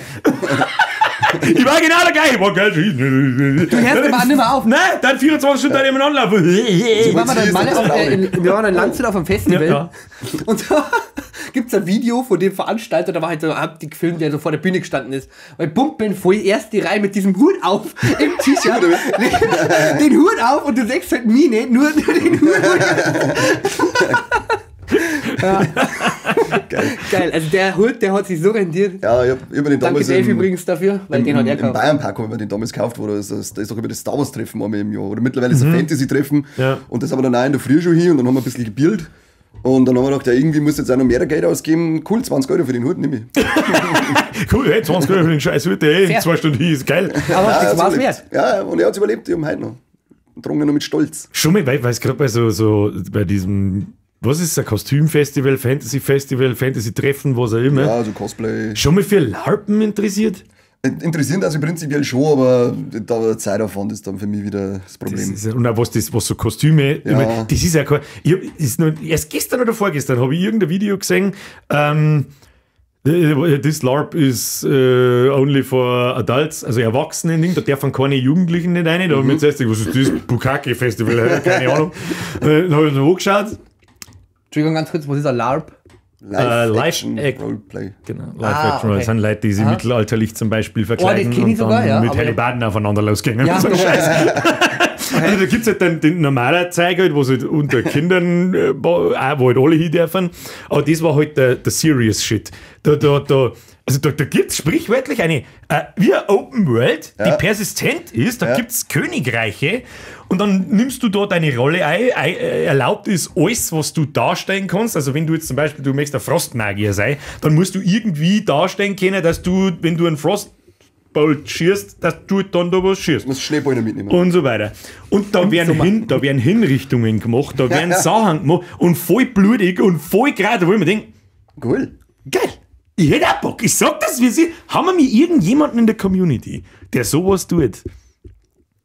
Ich war genau der gleiche. Ich war geil. Du hörst aber auch nicht mehr auf. Nein, dann 24 Stunden da jemand anlaufen. Wir waren, Jetzt dann mal ist auf, das wir waren in Landshut auf einem Festival. Ja, ja. Und da gibt es ein Video von dem Veranstalter, da war halt so, hab die gefilmt, der so vor der Bühne gestanden ist. Weil pumpen voll erst die Reihe mit diesem Hut auf im T-Shirt. Den Hut auf und du siehst halt mich nicht, nur den Hut. Ja. Geil. Geil, also der Hut, der hat sich so rendiert. Ja, ich hab den Danke damals Dave im, übrigens dafür, weil den hat er im gekauft. Bayernpark haben wir den damals gekauft, wo da ist, da ist doch über das Star Wars Treffen einmal im Jahr. Oder mittlerweile ist ein Fantasy-Treffen. Ja. Und das haben wir dann auch in der Früh schon hin und dann haben wir ein bisschen gebildet. Und dann haben wir gedacht, ja, irgendwie muss jetzt auch noch mehr Geld ausgeben. Cool, 20 Euro für den Hut, nehme ich. Cool, hey, 20 Euro für den scheiß Hut, ey, Fair. 2 Stunden hier ist geil. Aber Ja, das er hat's war's überlebt. wert. Ja, und er hat überlebt, ich hab ihn heute noch. Und trunken noch mit Stolz. Schon mal, weil es gerade bei so bei diesem, was ist das, Kostümfestival, Fantasy-Festival, Fantasy-Treffen, was auch immer. Ja, also Cosplay. Schon mal für LARPen interessiert? Interessiert also prinzipiell schon, aber der Zeitaufwand ist dann für mich wieder das Problem. Das ist, ja- und auch was, das, was so Kostüme, ich mein, das ist ja kein, ich hab, ist nur, erst gestern oder vorgestern habe ich irgendein Video gesehen, this LARP is only for adults, also Erwachsene, Ding, da dürfen keine Jugendlichen nicht rein. Da habe ich mir zuerst gedacht, was ist das? Bukake-Festival, keine Ahnung. Dann habe ich mir angeschaut. Entschuldigung, ganz kurz, was ist ein LARP? Live, Live Action Act- Roleplay. Genau, Live Ah, Action. okay. Das sind Leute, die sich mittelalterlich zum Beispiel verkleiden Oh, das kenn ich und sogar, dann ja, mit aber- Hellebarden aufeinander losgehen. Ja. So ein Scheiß. Also da gibt es halt dann den normalen Zeug, halt, wo es halt unter Kindern, auch, wo halt alle hin dürfen. Aber das war halt der Serious Shit. Also da gibt es sprichwörtlich eine, wie eine Open World, die persistent ist. Da gibt es Königreiche und dann nimmst du da deine Rolle ein. Erlaubt ist alles, was du darstellen kannst. Also wenn du jetzt zum Beispiel, du möchtest ein Frostmagier sein, dann musst du irgendwie darstellen können, dass du, wenn du einen Frostbolt schießt, dass du dann da was schießt Du musst Schneebäume mitnehmen. und so weiter. Und da werden Hinrichtungen gemacht, da werden Sachen gemacht und voll blutig und voll gerade, wo ich mir denke, Cool. geil, ich hätte auch Bock. Ich sag das, wie sie, haben wir mir irgendjemanden in der Community, der sowas tut?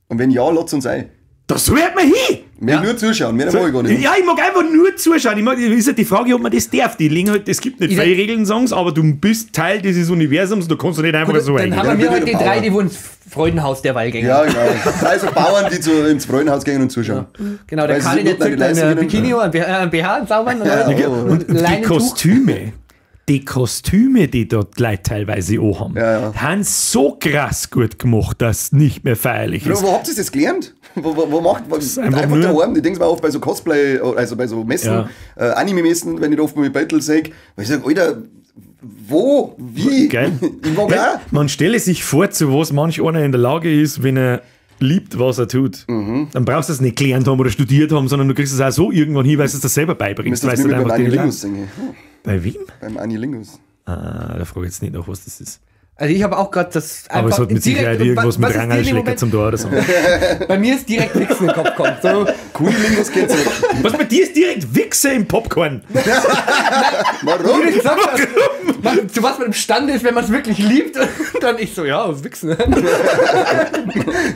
Und wenn ja, lad's uns ein. Da sollte man hin! Mehr nur zuschauen, mehr mag ich gar nicht. Ja, ich mag einfach nur zuschauen. Ich mag, ist halt die Frage, ob man das darf. Die legen halt, es gibt nicht Ich- viele Regeln, Songs, aber du bist Teil dieses Universums, du kannst doch nicht einfach Gut, so dann reingehen. haben Ja, wir dann halt bin die ich der drei, Bauer. die wo ins Freudenhaus derweil gehen. Ja, genau. Drei so Bauern, die ins Freudenhaus gehen und zuschauen. Genau, der Weil sie Kali, sich der unten an die zückt einen Leiste genommen. Bikini, einen BH, einen sauberen. Ja, und ja. Und die Leinentuch. Kostüme, die Kostüme, die dort Leute teilweise auch haben, Ja, ja. haben so krass gut gemacht, dass es nicht mehr feierlich ist. Wo habt ihr das gelernt? Wo macht wo, einfach einfach, nur- daheim? Ich denke mir oft bei so Cosplay, also bei so Messen, Ja. Anime-Messen, wenn ich da oft mal mit Battle sehe, weil ich sage, Alter, wo, wie? Geil. Ich mag Ja, auch. man stelle sich vor, zu was manch einer in der Lage ist, wenn er liebt, was er tut. Mhm. Dann brauchst du es nicht gelernt haben oder studiert haben, sondern du kriegst es auch so irgendwann hin, weil du es dir selber beibringst. Müsst Weil ihr du mit einfach beim den Anilingus singen. Bei wem? Beim Anilingus. Ah, da frage ich jetzt nicht nach, was das ist. Also ich habe auch gerade das Aber es hat mit Sicherheit direkt- irgendwas was mit ist dir in dem Rangalschlecker Moment- zum Tor oder so. Bei mir ist direkt Wichsen im Kopf gekommen. So, Kunilingus kennst du. Was bei dir ist direkt Wichse im Popcorn. Warum? wie du gesagt hast, zu was man imstande ist, wenn man es wirklich liebt. Und dann ich so, ja, Wichsen.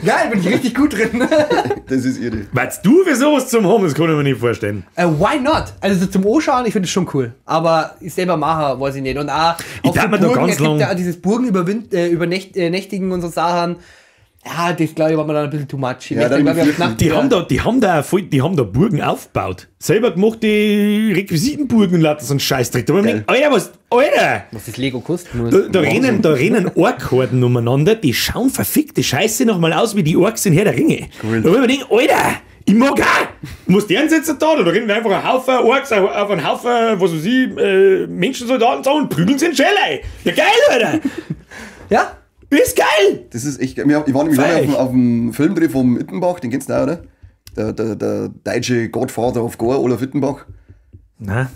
Geil, bin ich richtig gut drin. Das ist irre. Weißt du für sowas zum haben? Das kann ich mir nicht vorstellen. Why not? Also so zum Anschauen, ich finde es schon cool. Aber ich selber mache, weiß ich nicht. Und auch Ich auf tat so mir da Burgen, ganz es gibt lang- ja auch dieses Burgen übernächtigen und so Sachen. Ja, das glaube ich war mir dann ein bisschen too much. Ich Ja, möchte, dann glaub ich, auf fürchten. Nacht Die wieder- haben da, die haben da, auch voll, die haben da Burgen aufgebaut. Selber gemacht die Requisitenburgen und lauter so einen Scheißdreck. Da hab ich mir gedacht, Alter, was, Alter! Was das Lego kosten muss. Da rennen Orkhorden umeinander, die schauen verfickte Scheiße nochmal aus wie die Orks in Herr der Ringe. Cool. Da hab ich mir gedacht, Alter, ich mag auch! Muss deren sitzen da, da rennen einfach ein Haufen Orks auf einen Haufen, was weiß ich, Menschensoldaten so und prügeln sie in Schell ein. Ja geil, Alter! Ja? Ist geil! Das ist echt geil. Ich war nämlich Feierlich. auf dem Filmdreh vom Ittenbach, den kennst du auch, oder? Der deutsche Godfather of Gore, Olaf Ittenbach. Na,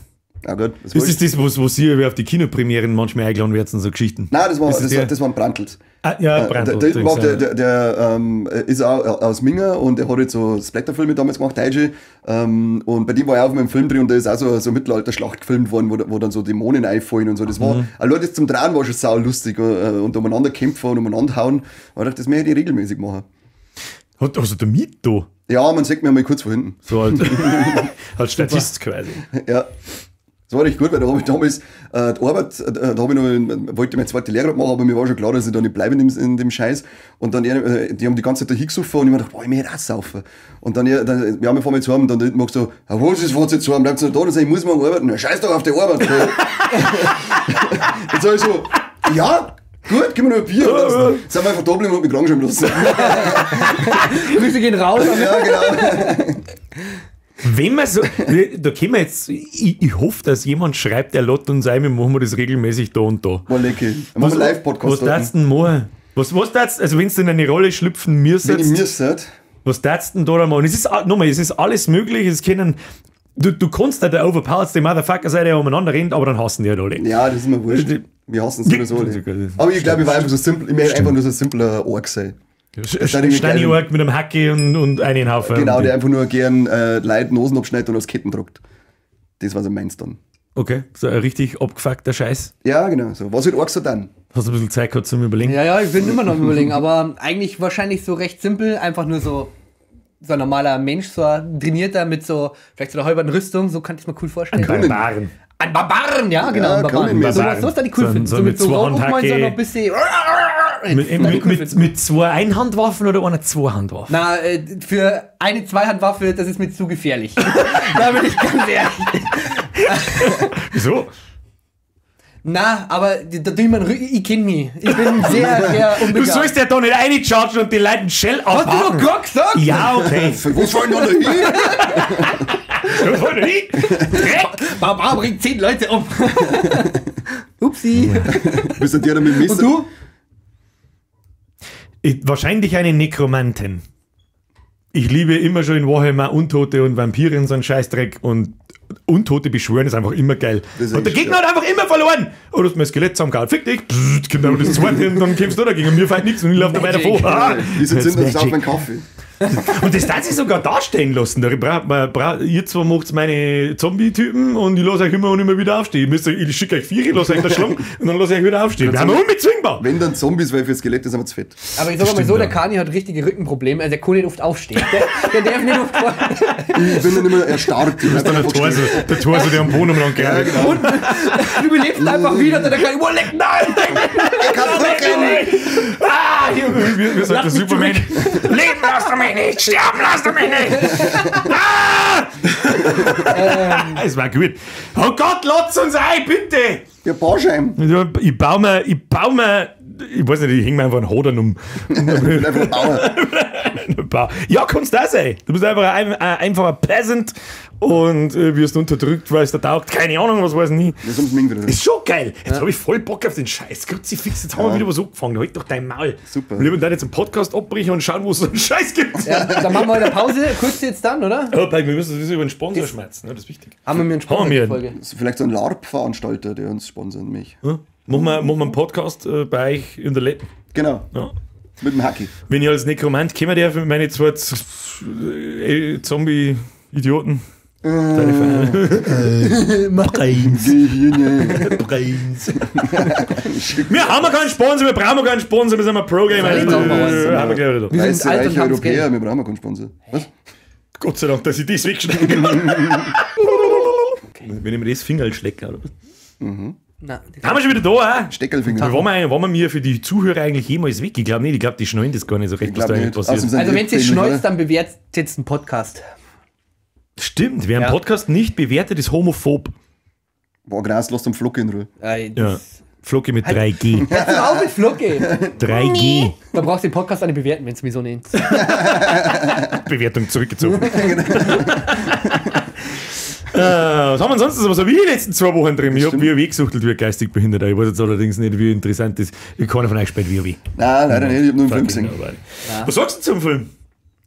Ah, gut, das Ist das das, wo sie auf die Kinopremieren manchmal eingeladen werden, so Geschichten? Nein, das waren Brandtls. Ah, ja, Brandtl. Der ist auch aus Minga und der hat jetzt so Splatterfilme damals gemacht, Deutsche. Und bei dem war ich auch mit dem Film drin und da ist auch so eine Mittelalterschlacht gefilmt worden, wo dann so Dämonen einfallen und so. Das war, allein das zum Drehen war schon sau lustig und umeinander kämpfen und umeinander hauen. Und ich dachte, das möchte ich regelmäßig machen. Hast du da mit da? Ja, man sieht mir mal kurz vor hinten. So als Statist quasi. Ja. Das war recht gut, weil da habe ich damals die Arbeit, da habe ich noch, wollte ich meine zweite Lehre machen, aber mir war schon klar, dass ich da nicht bleibe in dem Scheiß. Und dann, die haben die ganze Zeit da hingesoffen und ich mir gedacht, boah, ich möchte auch saufen. Und dann, wir haben vor mir zu haben, und dann hinten so, ja, was ist, was jetzt zu haben, bleibt noch da? Und dann sag ich, ich muss morgen arbeiten. Na, scheiß doch auf die Arbeit. Jetzt sag ich so, ja, gut, gib mir noch ein Bier. Und dann sind wir einfach da geblieben und mich krank schreiben lassen. Grüße gehen raus. Ja, genau. Wenn man so, da können wir jetzt, ich hoffe, dass jemand schreibt, er lädt uns ein, wir machen wir das regelmäßig da und da. Boah, lecker. Machen wir Live-Podcast. Was darfst du denn machen? Was darfst, also wenn du in eine Rolle schlüpfen müsstest. Wenn ich müsste. Was darfst du denn da machen? Es ist, nochmal, es ist alles möglich, es können, du kannst da der overpowered Motherfucker sein, der umeinander rennt, aber dann hassen die halt alle. Ja, das ist mir wurscht. Wir hassen es nur so alle. Aber ich glaube, ich war einfach so simpel, ich möchte einfach nur so ein simpler Ork sein. Steini-Ork mit einem Hacke und einen Haufen. Genau, der einfach nur gern Leute Nosen abschneidet und aus Ketten druckt. Das war so meins dann. Okay, so ein richtig abgefuckter Scheiß. Ja, genau. So. Was wird Ork so dann? Hast du ein bisschen Zeit gehabt zum Überlegen? Ja, ich bin immer noch am Überlegen, aber eigentlich wahrscheinlich so recht simpel, einfach nur so ein normaler Mensch, so ein trainierter mit so, vielleicht so einer halben Rüstung, so kann ich es mir cool vorstellen. Ein Barbaren. Ein Barbaren, ja, genau. Ja, ein Barbaren. So was da die cool finden. So mit so Rauchmollen, so noch ein bisschen. Mit zwei Einhandwaffen oder einer Zweihandwaffe? Na, für eine Zweihandwaffe, das ist mir zu gefährlich. Da bin ich ganz ehrlich. Wieso? Na, aber da tue ich mir einen Rücken, ich kenn mich. Ich bin sehr, sehr unbegabt. Du sollst ja da nicht reinchargen und die Leute einen Shell abhaken. Hast du doch gerade gesagt? Ja, okay. Wo soll denn da hin? Wo soll denn hin? Dreck! Barbar bringt 10 Leute um. Upsi. Bist du der mit dem Messer? Und du? Wahrscheinlich eine Nekromantin. Ich liebe immer schon in Warhammer Untote und Vampire und so einen Scheißdreck und Untote beschwören ist einfach immer geil. Und der Gegner hat einfach immer verloren. Oh, du hast mein Skelett zusammengehauen. Fick dich. Psst, kommt einfach das zweite und dann kämpfst du dagegen. Und mir fällt nichts und ich laufe dabei davon. Die sind das auf meinen Kaffee. Und das darf sich sogar darstellen lassen. Da ihr zwar macht meine Zombie-Typen und ich lasse euch immer und immer wieder aufstehen. Ich schicke euch 4, ich lasse euch da schlagen und dann lasse ich euch wieder aufstehen. Wir haben unbezwingbar. Wenn dann Zombies, weil für Skelette sind wir zu fett. Aber ich sag mal so, der Kani hat richtige Rückenprobleme. Also der kann nicht oft aufstehen. Der darf nicht oft. Ich bin dann immer erstarrt. Du bist dann der Torso, der am Boden umlangt. Ja, genau. Und du überlebst einfach wieder und der Kani, oh, leck, nein! Ich kann drücken! Ah, hier, wie sagt der Superman? Leben lass du mich nicht! Sterben lass du mich nicht! Ah! Es war gut. Oh Gott, lasst uns ein, bitte! Ja, Bauschein. Ich baue mir, ich weiß nicht, ich hänge mir einfach einen Hodern um. Ich bin einfach ein Bauer. Ja, kannst du auch sein. Du bist einfach ein einfacher Peasant und wirst unterdrückt, weil es da taugt. Keine Ahnung, was weiß ich nie. Das ist schon geil. Jetzt habe ich voll Bock auf den Scheiß. Kruzifix, jetzt haben wir wieder was angefangen. Halt doch dein Maul. Super. Wir wollen jetzt einen Podcast abbrechen und schauen, wo es so einen Scheiß gibt. Ja, dann machen wir heute Pause. Kurz jetzt dann, oder? Ja, wir müssen sowieso über einen Sponsor schmerzen. Ne? Das ist wichtig. Haben wir einen Sponsor? Vielleicht so ein LARP-Veranstalter, der uns sponsert, mich. Ja? Machen wir einen Podcast bei euch in der Letten. Genau. Ja. Mit dem Hacki. Wenn ich als Nekromant kommen darf mit meinen zwei Zombie-Idioten. Brains. Brains. Wir haben keinen Sponsor, wir brauchen keinen Sponsor, wir sind ein Pro-Gamer. Wir sind alt und Europäer, wir brauchen keinen Sponsor. Was? Gott sei Dank, dass ich das wegschneiden kann. Wenn ich mir das Fingerl schlecke, oder was? Mhm. Na, haben wir schon wieder da, Steckelfinger. Waren wir mir für die Zuhörer eigentlich jemals weg? Ich glaube nicht, ich glaube, die schnallen das gar nicht so recht, was da eigentlich passiert. Also wenn sie schnallt, dann bewertet jetzt einen Podcast. Stimmt, wer einen Podcast nicht bewertet, ist homophob. Boah, Gras, lass den Flocke in Ruhe. Ja. Flocke mit 3G. Hörst du auf mit Flocke? 3G. Nee. Da brauchst du den Podcast auch nicht bewerten, wenn es mich so nennt. Bewertung zurückgezogen. Was haben wir sonst? Was habe ich die letzten 2 Wochen drin? Ich habe WoW gesuchtelt wie geistig behindert. Ich weiß jetzt allerdings nicht, wie interessant das ist. Keiner von euch spielt WoW. Nein, leider nicht. Ich habe nur einen Film gesehen. Was sagst du zum Film?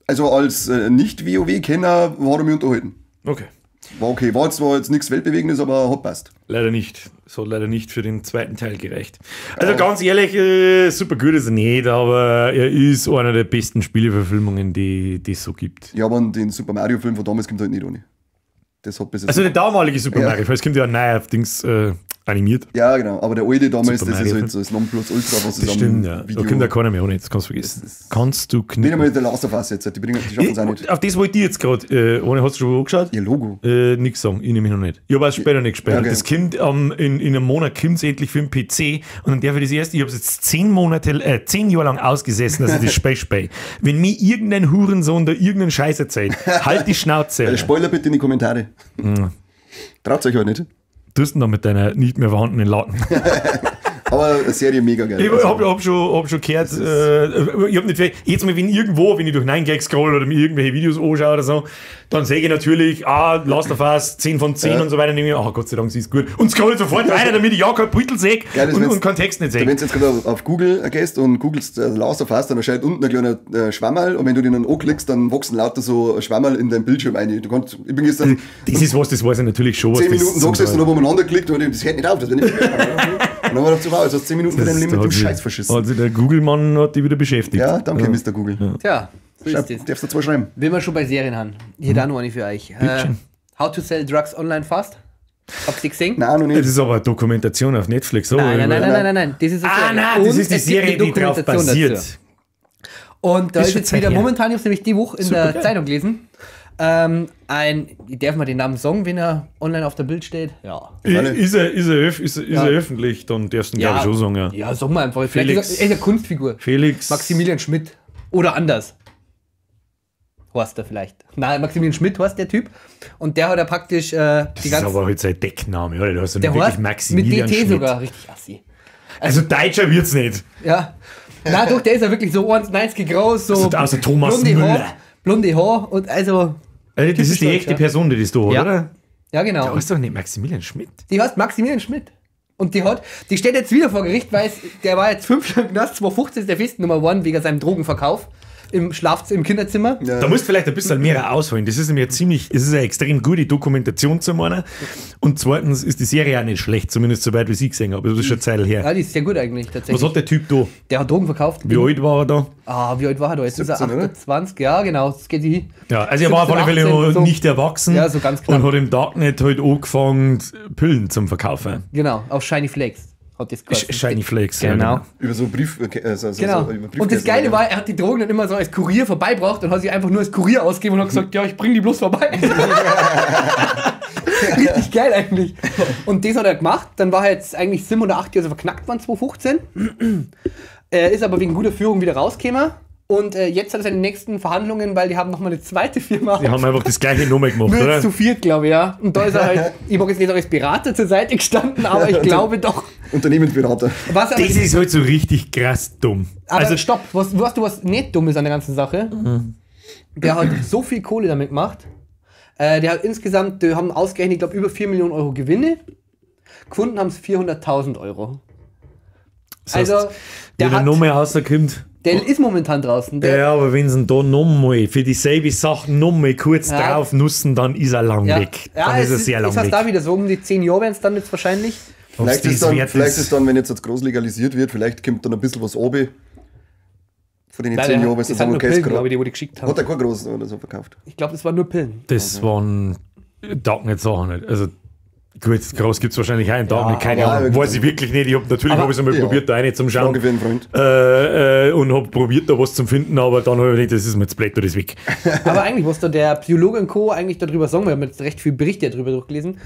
Also als Nicht-WoW-Kenner war er mich unterhalten. Okay. War okay. War zwar jetzt nichts Weltbewegendes, aber hat passt. Leider nicht. Es hat leider nicht für den zweiten Teil gereicht. Also ganz ehrlich, super gut ist er nicht, aber er ist einer der besten Spieleverfilmungen, die es so gibt. Ja, aber den Super Mario Film von damals kommt halt nicht ohne. Das hat bis jetzt Also der damalige Super Mario, es kommt ja ein neuer Dings animiert. Ja, genau. Aber der alte damals, das ist halt so das Nonplusultra, was ist am stimmt, ja. Video. Da kommt ja keiner mehr ohne, das kannst du vergessen. Kannst du knicken. Nicht einmal der Last of Us jetzt, die schaffen es auch nicht. Auf das wollte ich jetzt gerade, ohne, hast du schon angeschaut? Ihr Logo. Nix sagen, ich nehme mich noch nicht. Ich habe auch später nicht gespielt. Okay. Das kommt in einem Monat kommt es endlich für den PC und dann darf ich das erst, ich habe es jetzt 10 Jahre lang ausgesessen, dass ich das Spiel spiele. Wenn mir irgendein Hurensohn da irgendeinen Scheiß erzählt, halt die Schnauze. Spoiler bitte in die Kommentare. Mhm. Traut euch halt nicht. Tust du noch mit deiner nicht mehr vorhandenen Latten. Aber Serie mega geil. Ich hab schon gehört, ich hab nicht, jetzt mal, wenn irgendwo, wenn ich durch 9gag scroll oder mir irgendwelche Videos anschaue oder so, dann sehe ich natürlich, Last of Us, 10 von 10 und so weiter, und denke ich mir, Gott sei Dank, sie ist gut. Und scroll sofort weiter, damit ich ja kein Beutel sehe und keinen Text nicht sehe. Wenn du jetzt gerade auf Google gehst und googelst Last of Us, dann erscheint unten ein kleiner Schwammerl und wenn du den dann anklickst, dann wachsen lauter so Schwammerl in dein Bildschirm ein. Du kannst, ich bin gestern. Das ist was, das weiß ich natürlich schon. 10 Minuten sagst du jetzt und hab umeinander geklickt und das hört nicht auf. Das wird nicht. Und dann haben wir gedacht, wow, jetzt hast du 10 Minuten für dein Leben mit dem Scheiß verschissen. Also der Google-Mann hat dich wieder beschäftigt. Ja, danke, Mr. Google. Ja. Tja, so ist das. Darfst du zwei schreiben? Wenn wir schon bei Serien haben. Hier da noch eine für euch. How to Sell Drugs Online Fast. Habt ihr gesehen? Nein, noch nicht. Das ist aber eine Dokumentation auf Netflix. So. Nein, nein, nein, nein, nein, nein. Das ist eine Serie. Nein, das ist die Serie, die drauf basiert. Dazu. Und da ist jetzt wieder, momentan, ich habe es nämlich die Woche in der Zeitung gelesen, ich darf mal den Namen sagen, wenn er online auf der Bild steht. Ja. Ist er öffentlich, dann darfst du ihn, glaube ich, schon sagen. Ja, ja, sag mal einfach. Vielleicht Felix, ist er eine Kunstfigur. Felix. Maximilian Schmidt. Oder anders. Heißt er vielleicht. Nein, Maximilian Schmidt heißt der Typ. Und der hat ja praktisch das die ganze. Das ist aber heute sein Deckname, oder? Du hast ja nicht wirklich Maximilian mit DT Schmidt. Sogar, richtig assi. Also deutscher wird's nicht. Ja. Na doch, der ist ja wirklich so 1,90 groß, so. Also, außer Thomas Müller. Blonde Haar und also. Also das ist die echte Person, die das da hat, ja. Oder? Ja, genau. Der heißt doch nicht Maximilian Schmidt. Die heißt Maximilian Schmidt. Und die steht jetzt wieder vor Gericht, weil der war jetzt 5 Jahre im Knast, 2015 ist der festgenommen worden wegen seinem Drogenverkauf im Schlafzimmer, im Kinderzimmer. Ja. Da musst du vielleicht ein bisschen mehr ausholen. Das ist nämlich es ist eine extrem gute Dokumentation zum einen. Und zweitens ist die Serie auch nicht schlecht, zumindest soweit wie ich gesehen habe. Das ist schon eine Zeit her. Ja, die ist sehr gut eigentlich, tatsächlich. Was hat der Typ da? Der hat Drogen verkauft. Wie alt war er da? Ah, wie alt war er da? Jetzt 17, ist er 28, oder? Ja, genau. Das geht hin. Ja, also er war auf alle Fälle noch so nicht erwachsen. Ja, so ganz knapp. Und hat im Darknet halt angefangen, Pillen zum Verkaufen. Genau, auf Shiny Flakes. Hat das Shiny Flakes. Genau. Ja, Über so Brief. Genau. So über und das Geile war, er hat die Drogen dann immer so als Kurier vorbeibracht und hat sie einfach nur als Kurier ausgegeben und hat gesagt, ja, ich bring die bloß vorbei. Richtig geil eigentlich. Und das hat er gemacht. Dann war er jetzt eigentlich 7 oder 8 Jahre so verknackt worden, 2015. Er ist aber wegen guter Führung wieder rausgekommen. Und jetzt hat er seine nächsten Verhandlungen, weil die haben nochmal eine zweite Firma. Die haben einfach das gleiche Nummer gemacht, nur oder? Zu viert, glaube ich, ja. Und da ist er halt, ich mag jetzt nicht als Berater zur Seite gestanden, aber ich glaube doch. Unternehmensberater. Was aber, das ist halt so richtig krass dumm. Aber also, stopp, weißt du, was nicht dumm ist an der ganzen Sache? Mhm. Der hat so viel Kohle damit gemacht. Der hat insgesamt, die haben ausgerechnet, ich glaube, über 4 Millionen Euro Gewinne. Gefunden haben es 400.000 Euro. Das heißt, also, der hat noch mehr rauskommt. Der ist momentan draußen. Der ja, aber wenn sie ihn da nochmal für dieselbe Sache nochmal kurz drauf nutzen, dann ist er lang weg. Ja, dann ist er sehr lang ist weg. Da wieder so um die 10 Jahre werden es dann jetzt wahrscheinlich. Vielleicht ist dann, wenn jetzt das groß legalisiert wird, vielleicht kommt dann ein bisschen was runter. Von den 10 Jahren, weil das sie sind nur okay, Pillen, glaube ich, die, wo die geschickt haben. Hat er kein großen oder so verkauft? Ich glaube, das waren nur Pillen. Das waren Darknet-Sachen nicht. Also gut, groß gibt es wahrscheinlich auch einen Darknet, keine Ahnung. Weiß ich wirklich nicht. Ich hab, natürlich habe ich es einmal probiert, da eine zum Schauen. Danke für den Freund. Und habe probiert, da was zum finden, aber dann habe ich gedacht, das ist mir jetzt blöd, das ist weg. Aber eigentlich, was da der Psychologe und Co. eigentlich darüber sagen, wir haben jetzt recht viel Berichte darüber durchgelesen,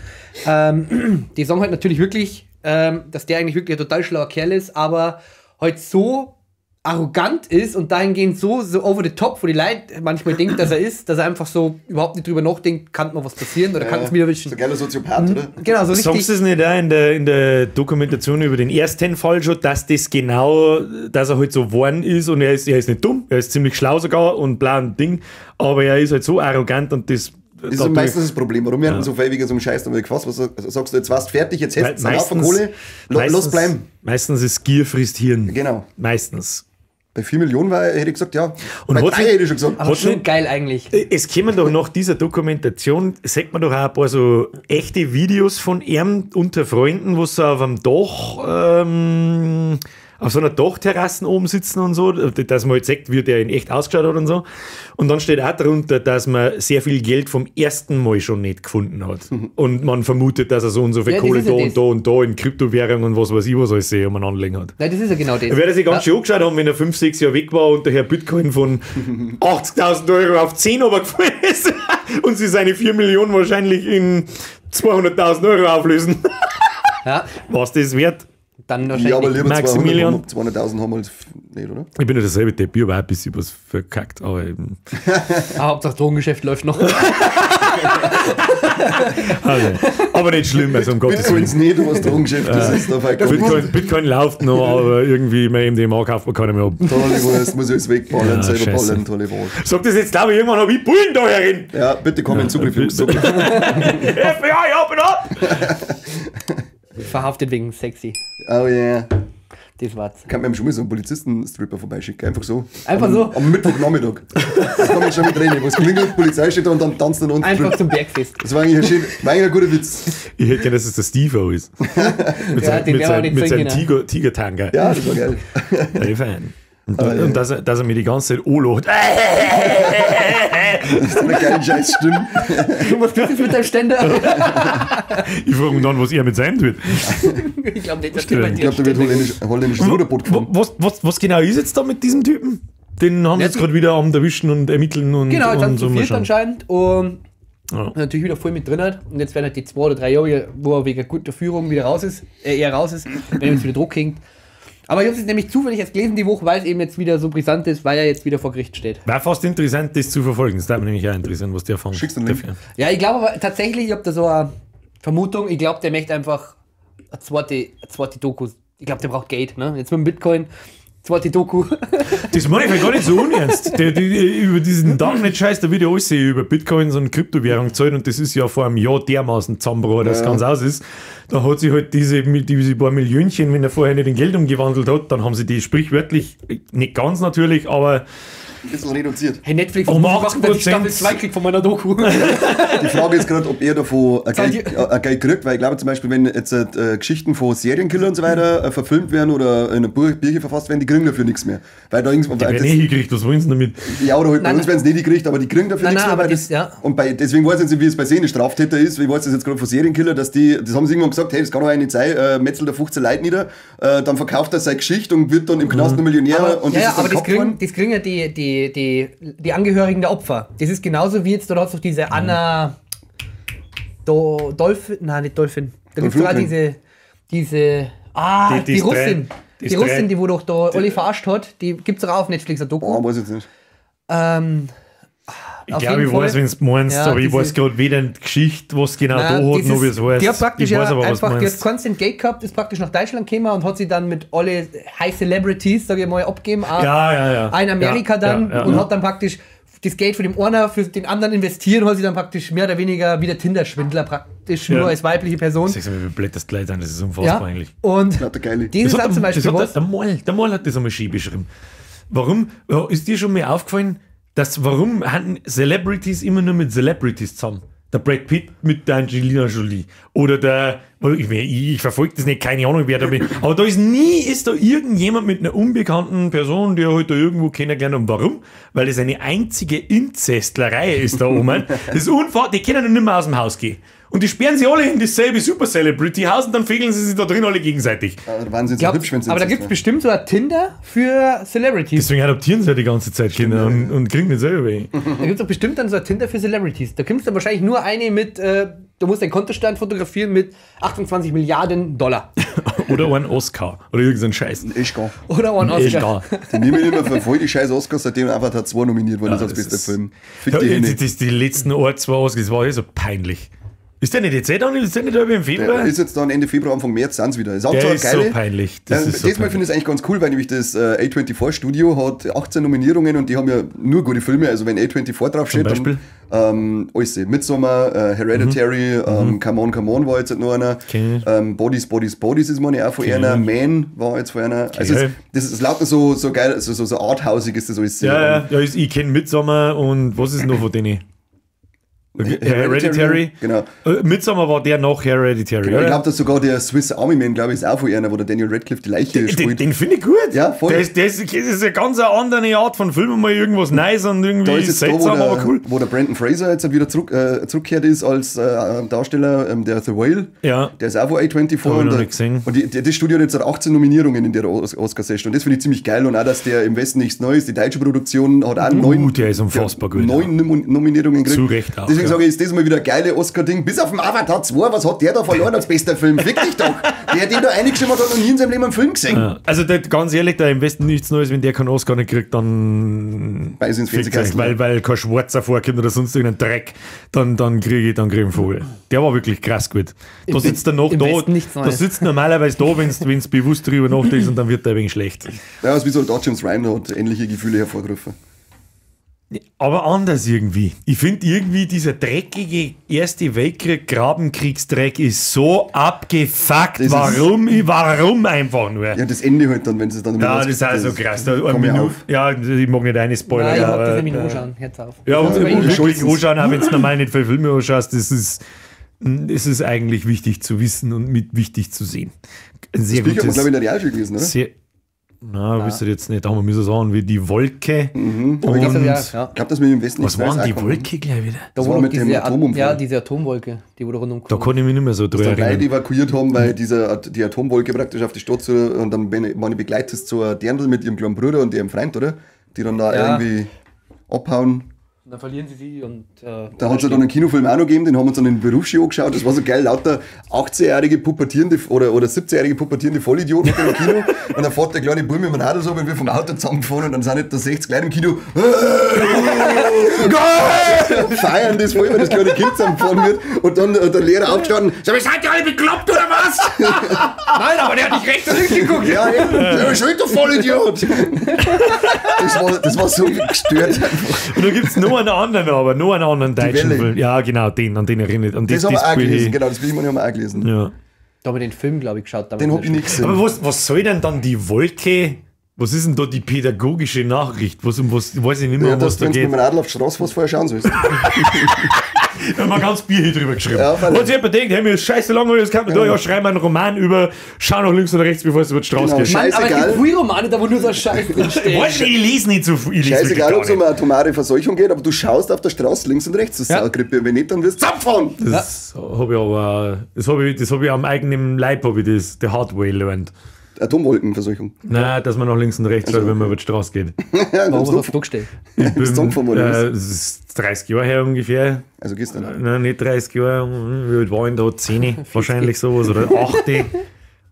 die sagen halt natürlich wirklich, dass der eigentlich wirklich ein total schlauer Kerl ist, aber halt so arrogant ist und dahingehend so over the top, wo die Leute manchmal denken, dass er ist, dass er einfach so überhaupt nicht drüber nachdenkt, kann mal was passieren oder kann es wieder wischen. So ein geiler Soziopath, oder? Genau, so richtig. Sagst du es nicht auch in der Dokumentation über den ersten Fall schon, dass das genau, dass er halt so geworden ist und er ist nicht dumm, er ist ziemlich schlau sogar und bla und Ding, aber er ist halt so arrogant und das Das ist meistens das Problem. Warum werden so viel wegen so einem Scheiß damit gefasst? Was sagst du, jetzt warst fertig, jetzt hättest du einen Haufen Kohle, lass bleiben. Meistens ist Gier frisst Hirn. Genau. Meistens. Bei 4 Millionen war, hätte ich gesagt, ja. Und bei hat 3 nicht- hätte ich schon gesagt. Aber Hat schon nicht- geil eigentlich. Es kämen doch nach dieser Dokumentation, sieht man doch auch ein paar so echte Videos von ihm unter Freunden, wo sie auf einem Dach, auf so einer Dachterrasse oben sitzen und so, dass man halt sieht, wie der in echt ausgeschaut hat und so. Und dann steht auch darunter, dass man sehr viel Geld vom ersten Mal schon nicht gefunden hat. Und man vermutet, dass er so und so viel Ja, das Kohle ist ja da und das. da und da in Kryptowährung und was weiß ich was alles sich umeinander legen hat. Nein, das ist ja genau das. Er werde sich ganz ja. schön angeschaut haben, wenn er 5, 6 Jahre weg war und der Herr Bitcoin von 80.000 Euro auf 10 runtergefallen ist und sie seine 4 Millionen wahrscheinlich in 200.000 Euro auflösen. Ja, Was das wert? dann wahrscheinlich. Ja, aber lieber Maximilian. 200.000 haben wir halt nicht, oder? Ich bin ja derselbe Depp, ich habe auch ein bisschen was verkackt, aber eben. Ah, Hauptsache Drogengeschäft läuft noch. Also, aber nicht schlimm, also um Gottes Willen. Bitcoins nicht, aber das Drogengeschäft, das ist da vollkommen. Bitcoin läuft noch, aber irgendwie mein MDMA kauft man keiner mehr ab. Tolle Wurst, muss ich alles wegballern, Ja, selber scheiße. ballern, tolle Wurst. Sag das jetzt, glaube ich, irgendwann habe ich Bullen da herin. Ja, bitte komm in Zugriff, Jungs. Zugriff. FBI, open up! Verhaftet wegen sexy. Oh yeah. Das war's. Kann man ihm schon mal so einen Polizisten-Stripper vorbeischicken, einfach so. Einfach so? Am Mittwochnachmittag. Das kann man schon mit rein. Was klingelt, Polizei steht da und dann tanzt dann und Einfach zum Bergfest. Das war eigentlich ein, schön, war eigentlich ein guter Witz. Ich hätte gern, dass es der Steve-O ist. Mit Ja, seinem, den mit werden wir seinem, nicht mit sehen seinem können. Tiger-Tanga. Ja, das war geil. Ja, fein. Und dass er mir die ganze Zeit anlacht. Das ist eine geile Scheißstimme. Du, was tust du jetzt mit deinem Ständer? Ich frage mich dann, was er mit seinem tut. Ich glaube nicht, dass der bei Ich dir glaube, da wird holländisches Ruderboot gefahren. Was genau ist jetzt da mit diesem Typen? Den haben sie jetzt gerade wieder am Erwischen und Ermitteln und, Genau, jetzt und haben sie so zu mal viert schauen. anscheinend. Und Ja. natürlich wieder voll mit drin hat. Und jetzt werden halt die 2 oder 3 Jahre, wo er wegen guter Führung wieder raus ist, er raus ist, wenn er jetzt wieder Druck hängt. Aber ich habe es nämlich zufällig erst gelesen die Woche, weil es eben jetzt wieder so brisant ist, weil er jetzt wieder vor Gericht steht. War fast interessant, das zu verfolgen. Das darf mich nämlich auch interessieren, was der fängt. Schickst du einen Link? Dafür. Ja, ich glaube aber tatsächlich, ich habe da so eine Vermutung, ich glaube, der möchte einfach eine zweite Doku. Ich glaube, der braucht Geld, ne? Jetzt mit dem Bitcoin, zweite Doku. Das meine ich gar nicht so unernst. Über diesen Darknet-Scheiß, da wird ja alles über Bitcoins und Kryptowährung zahlt und das ist ja vor einem Jahr dermaßen zusammengebrochen, dass es ganz aus ist. Da hat sich halt diese paar Millionchen, wenn er vorher nicht in Geld umgewandelt hat, dann haben sie die sprichwörtlich, nicht ganz natürlich, aber Ein bisschen reduziert. Hey Netflix, Um was muss ich machen, dass ich 80%. Staffel 2 krieg von meiner Doku? Die Frage ist gerade, ob er davon ein Zahlt Geld kriegt, weil ich glaube zum Beispiel, wenn jetzt Geschichten von Serienkillern und so weiter verfilmt werden oder in einem Buch, Bücher verfasst werden, die kriegen dafür nichts mehr. Weil da irgendwas, die weil werden das, eh hingekriegt, was wollen sie damit? ja, oder halt bei Nein, uns werden es nicht gekriegt, aber die kriegen dafür Nein, nichts nein, mehr. aber Weil das- ja. Und deswegen weiß ich jetzt nicht, wie es bei sehen Straftäter ist. Ich weiß das jetzt gerade von Serienkiller, dass die, das haben sie irgendwann gesagt, hey, das kann doch eigentlich nicht sein, metzelt er 15 Leute nieder, dann verkauft er seine Geschichte und wird dann im Knast ein Millionär Aber, und das ja, ist dann aber das gehabt kriegen, worden. das kriegen ja die Angehörigen der Opfer. Das ist genauso wie jetzt, da hast du doch diese Anna Dolphin, nein, nicht Dolphin. Da gibt es Dolphin. sogar diese, die Die Russin. Die Die Russin, die wo doch da Olli verarscht hat, die gibt es auch auf Netflix, eine Doku. Oh, weiß ich jetzt nicht. Ich Auf glaube, jeden ich weiß, Fall. wenn du meinst, Ja, aber ich diese- weiß gerade weder die Geschichte, was genau Nein, da hat, das noch wie ist- es heißt. Die hat praktisch ich weiß ja aber, was einfach, du die hat meinst. Constant Geld gehabt, ist praktisch nach Deutschland gekommen und hat sie dann mit alle High Celebrities, sag ich mal, abgegeben. Auch, Ja, ja, ja. auch in Amerika Ja, dann ja, ja, und ja. hat dann praktisch das Geld von dem einer für den anderen investieren und hat sie dann praktisch mehr oder weniger wie der Tinder-Schwindler praktisch, Ja. nur als weibliche Person. Sag's mal, wie blöd das die Leute sind, das ist unfassbar Ja. eigentlich. Und Lauter geile. das ist hat auch zum der- Beispiel das hat was. der Moll hat das einmal schön beschrieben. Warum, ja, ist dir schon mal aufgefallen, dass warum haben Celebrities immer nur mit Celebrities zusammen? Der Brad Pitt mit der Angelina Jolie oder der, ich verfolge das nicht, keine Ahnung, wer da bin. Aber da ist nie, ist da irgendjemand mit einer unbekannten Person, die er halt da irgendwo kennengelernt hat. Und warum? Weil es eine einzige Inzestlerei ist da oben. Das ist unfassbar, die können ja nicht mehr aus dem Haus gehen. Und die sperren sie alle in dasselbe Super Celebrity Haus und dann fegeln sie sich da drin alle gegenseitig. Ja, Wahnsinn, so Glaub, hübsch, wenn's aber da jetzt gibt es ist, bestimmt so ein Tinder für Celebrities. Deswegen adoptieren sie ja die ganze Zeit Kinder und kriegen nicht selber welche. Da gibt es doch bestimmt dann so ein Tinder für Celebrities. Da kriegst du wahrscheinlich nur eine mit, du musst deinen Kontostand fotografieren mit 28 Milliarden Dollar. Oder einen Oscar. Oder irgendeinen Scheiß. ne? Ist gar. Oder einen Oscar. Oscar. Die nehmen immer für voll die scheiß Oscars, seitdem Avatar 2 nominiert worden ist als das bester ist- Film. Fick Ja, die Hände. das, die letzten ein, zwei Oscars, das war eh so peinlich. Ist der nicht jetzt eh dann? Ist der nicht im Februar? Der ist jetzt dann Ende Februar, Anfang März sind sie wieder. Ist auch Der so ist geile, so peinlich. Das ist so diesmal finde ich es eigentlich ganz cool, weil nämlich das A24 Studio hat 18 Nominierungen und die haben ja nur gute Filme. Also wenn A24 draufsteht, Zum Beispiel? Dann alles. Midsommar, Hereditary, Come On, Come On war jetzt noch einer. Okay. Bodies, Bodies, Bodies ist meine auch von einer. Man war jetzt von einer. Also Okay. es, das ist lauter so, so geil, so arthausig ist das alles. Ja, ja, ich kenne Midsommar und was ist noch von denen? Hereditary. Genau. Midsommar war der nach Hereditary, Genau, oder? ich glaube, dass sogar der Swiss Army Man, glaube ich, ist auch von einer, wo der Daniel Radcliffe die Leiche spielt. Den finde ich gut. Ja, voll. Das ist eine ganz andere Art von Film, mal irgendwas Neues und irgendwie Da ist jetzt da, wo seltsam, der, aber cool. wo der Brandon Fraser jetzt wieder zurückgekehrt ist als Darsteller, der The Whale. Ja. Der ist auch von A24. Hab ich Und, noch nicht gesehen. und das Studio hat jetzt 18 Nominierungen in der Oscar-Session. Und das finde ich ziemlich geil. Und auch, dass der im Westen nichts Neues, die deutsche Produktion hat auch der ist unfassbar gut. 9 Nominierungen gekriegt. Zu Recht auch, Deswegen ja. sage ich, ist das mal wieder ein geile Oscar-Ding. Bis auf den Avatar 2, was hat der da verloren als bester Film? Fick dich doch! Der, den da reingeschrieben hat, hat noch nie in seinem Leben einen Film gesehen. Ja. Also der, ganz ehrlich, der im Westen nichts Neues, wenn der keinen Oscar nicht kriegt, dann Beiß ins fickt's euch, Fernsehkasten. weil kein Schwarzer vorkommt oder sonst irgendein Dreck, dann krieg ich einen Vogel. Der war wirklich krass gut. Da sitzt er noch im da, Westen nichts da Neues. sitzt normalerweise da, wenn es bewusst drüber nachdenkst und dann wird der ein wenig schlecht. Ja, ist wie Soldat James Ryan hat ähnliche Gefühle hervorgerufen. Aber anders irgendwie. Ich finde irgendwie, dieser dreckige Erste Weltkrieg, Grabenkriegsdreck ist so abgefuckt. Das ist- Warum? Warum einfach nur? Ja, das Ende halt dann, wenn sie dann Ja, das ist also krass. Da, eine Komm ich Minute, auf. ja, ich mag nicht eine Spoiler. Nein, ich mag aber, das nämlich noch anschauen. Hört's auf. Ja, und Ja, wirklich Schulzens. anschauen, auch wenn du normal nicht viel Filme anschaust, das ist, es ist eigentlich wichtig zu wissen und mit wichtig zu sehen. Ein sehr Das Bücher hat man, gutes, glaube ich, in der Realschule gelesen, oder? sehr, na, wisst ihr jetzt nicht, da haben wir müssen sagen, wie die Wolke. Und Das hab ich auch, ja. Ich glaube, dass wir im Westen was nichts Neues war denn die auch kommen. Wolke gleich wieder? Da Das wo war noch mit dem diese Atomunfall. Ja, diese Atomwolke, die wo da rundum Da kann ich mich nicht mehr so drüber Dass da Leute erinnern. evakuiert haben, weil die Atomwolke praktisch auf die Stadt zu, und dann meine begleitest zur Dirndl mit ihrem kleinen Bruder und ihrem Freund, oder? Die dann da Ja. irgendwie abhauen. Und dann verlieren sie sie und. Da hat es ja dann einen Kinofilm auch noch gegeben, den haben wir uns dann in Berufsski angeschaut. Das war so geil, lauter 18-jährige pubertierende oder 17-jährige pubertierende Vollidioten im Kino. Und dann fährt der kleine Bub mit dem Radl so, wenn wir vom Auto zusammengefahren und dann sind nicht da 60 Leute im Kino. Geil! Feiern das voll, wenn das kleine Kind zusammengefahren wird. Und dann der Lehrer aufgestanden, sag mal, seid ihr alle bekloppt oder was? Nein, aber der hat nicht rechts und links geguckt. Ja, eben. Ja, schuld, du Vollidiot! Das war so gestört einfach. Und da gibt es noch einen anderen, aber noch einen anderen deutschen Welle. Film. Ja, genau, den, an den erinnert. An Das haben wir auch Bild- gelesen, genau, das Bild haben wir auch gelesen. Ja. Da haben wir den Film, glaube ich, geschaut. Den hab ich nicht gesehen. Aber was soll denn dann die Wolke? Was ist denn da die pädagogische Nachricht? Was, um was, weiß ich nicht mehr, Ja, um dass was da du, wenn du geht. mit dem Radl auf die Straße fährst, vorher schauen sollst. Da haben wir ganz Bier hier drüber geschrieben. Ja, freilich. Und sich jemand denkt, hey, mir ist scheiße langweilig, das kann man da, ja, schreiben wir einen Roman über, schau nach links und rechts, bevor es über die Straße Genau, geht. Mann, aber es Scheißegal. gibt viele Romane, da wo nur so ein Scheiß drin steht. Weißt du, ich lese nicht so viel. Ich lese Scheißegal, wirklich ob es um gar eine atomare Verseuchung geht, aber du schaust auf der Straße links und rechts, das Ja. Saugrippe. Und wenn nicht, dann wirst du zusammenfahren. nicht. Das habe ich aber, das hab ich am eigenen Leib, habe ich das, the hard way learned. Atomwolkenverseuchung. Nein, dass man nach links und rechts schaut, wenn man über die Straße geht. Ja, Warum du hast du da gestellt? Ich bin, zusammengefahren worden, oder das ist 30 Jahre her ungefähr. Also gestern. Nein, nicht 30 Jahre, wie alt war ich denn da? 10 wahrscheinlich sowas oder 8.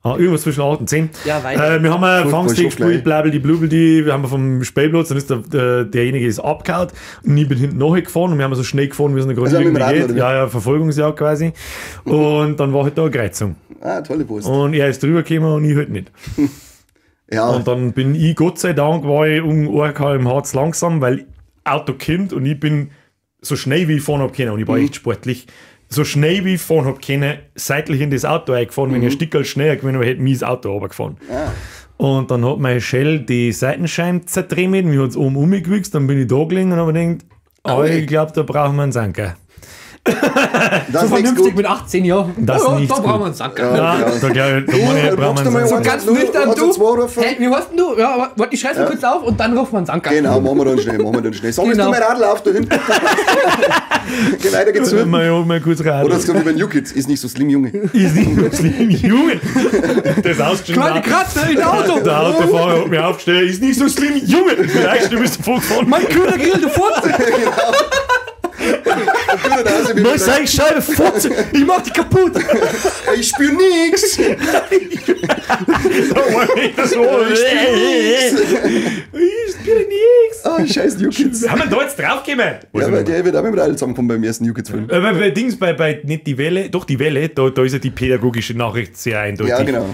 Ah, irgendwas zwischen 8 und 10. Ja, weiter. Wir haben ein Voll Fangstick schon gespielt, gleich. blabel die wir haben vom Spielplatz, dann ist derjenige ist abgehauen und ich bin hinten nachgefahren und wir haben so schnell gefahren, wie es noch gerade Also mit dem irgendwie Radl, geht. oder wie? Ja, ja, Verfolgungsjagd quasi. Und dann war halt da eine Kreuzung. Ah, tolle Post. Und er ist drüber gekommen und ich halt nicht. Ja, Und dann bin ich, Gott sei Dank, war ich um 1 km/h zu langsam, weil Auto kommt und ich bin so schnell wie ich fahren hab können und ich war echt sportlich, so schnell wie ich fahren hab können, seitlich in das Auto eingefahren. Wenn ich ein Stickerl schneller gewesen wäre, hätte mich das Auto runtergefahren. Und dann hat meine Shell die Seitenscheiben zertrümmert, mir hat es oben umgewichst, dann bin ich da gelegen und habe mir gedacht, oh, ich glaube, da brauchen wir einen Sanker. das ist nichts Vernünftig gut. mit 18 Jahren. Das ja, nichts da brauchen gut. wir einen Sanker. Ja, da glaub ich, da meine ich, Du, brauchen magst wir du einen mal Sanker. einen Ganz Nur nüchtern, eins du. und zwei rufen? Hey, wie heißt denn du? Ja, aber warte, ich schreib's mir kurz auf und dann rufen wir einen Sanker. Genau, machen wir dann schnell, machen wir dann schnell. Sag Genau. du mein Radl auf da hinten. Geh weiter, geht's zu. Mal, mal kurz rein. Oder so wie bei New Kids, ist nicht so slim, Junge. Ist nicht so schlimm, Junge. Das ausgeschrieben. Kleine Kratzer im Auto. Der Autofahrer hat mir aufgestellt, ist nicht so schlimm, Junge. Vielleicht, du bist davon gefahren. Mein kühler Grill, du Furze. Mein Seitenscheibe, Furze, ich mach dich kaputt. Ich spür nix. Da war ich das so. Ich kapiere nichts. Ah, scheiß New Kids. Haben wir da jetzt draufgekommen? Ja, weil der wird auch mit dem Radl zusammengekommen beim ersten New Kids Film. Bei Dings, bei nicht die Welle, doch die Welle, da ist ja die pädagogische Nachricht sehr eindeutig. Ja, genau.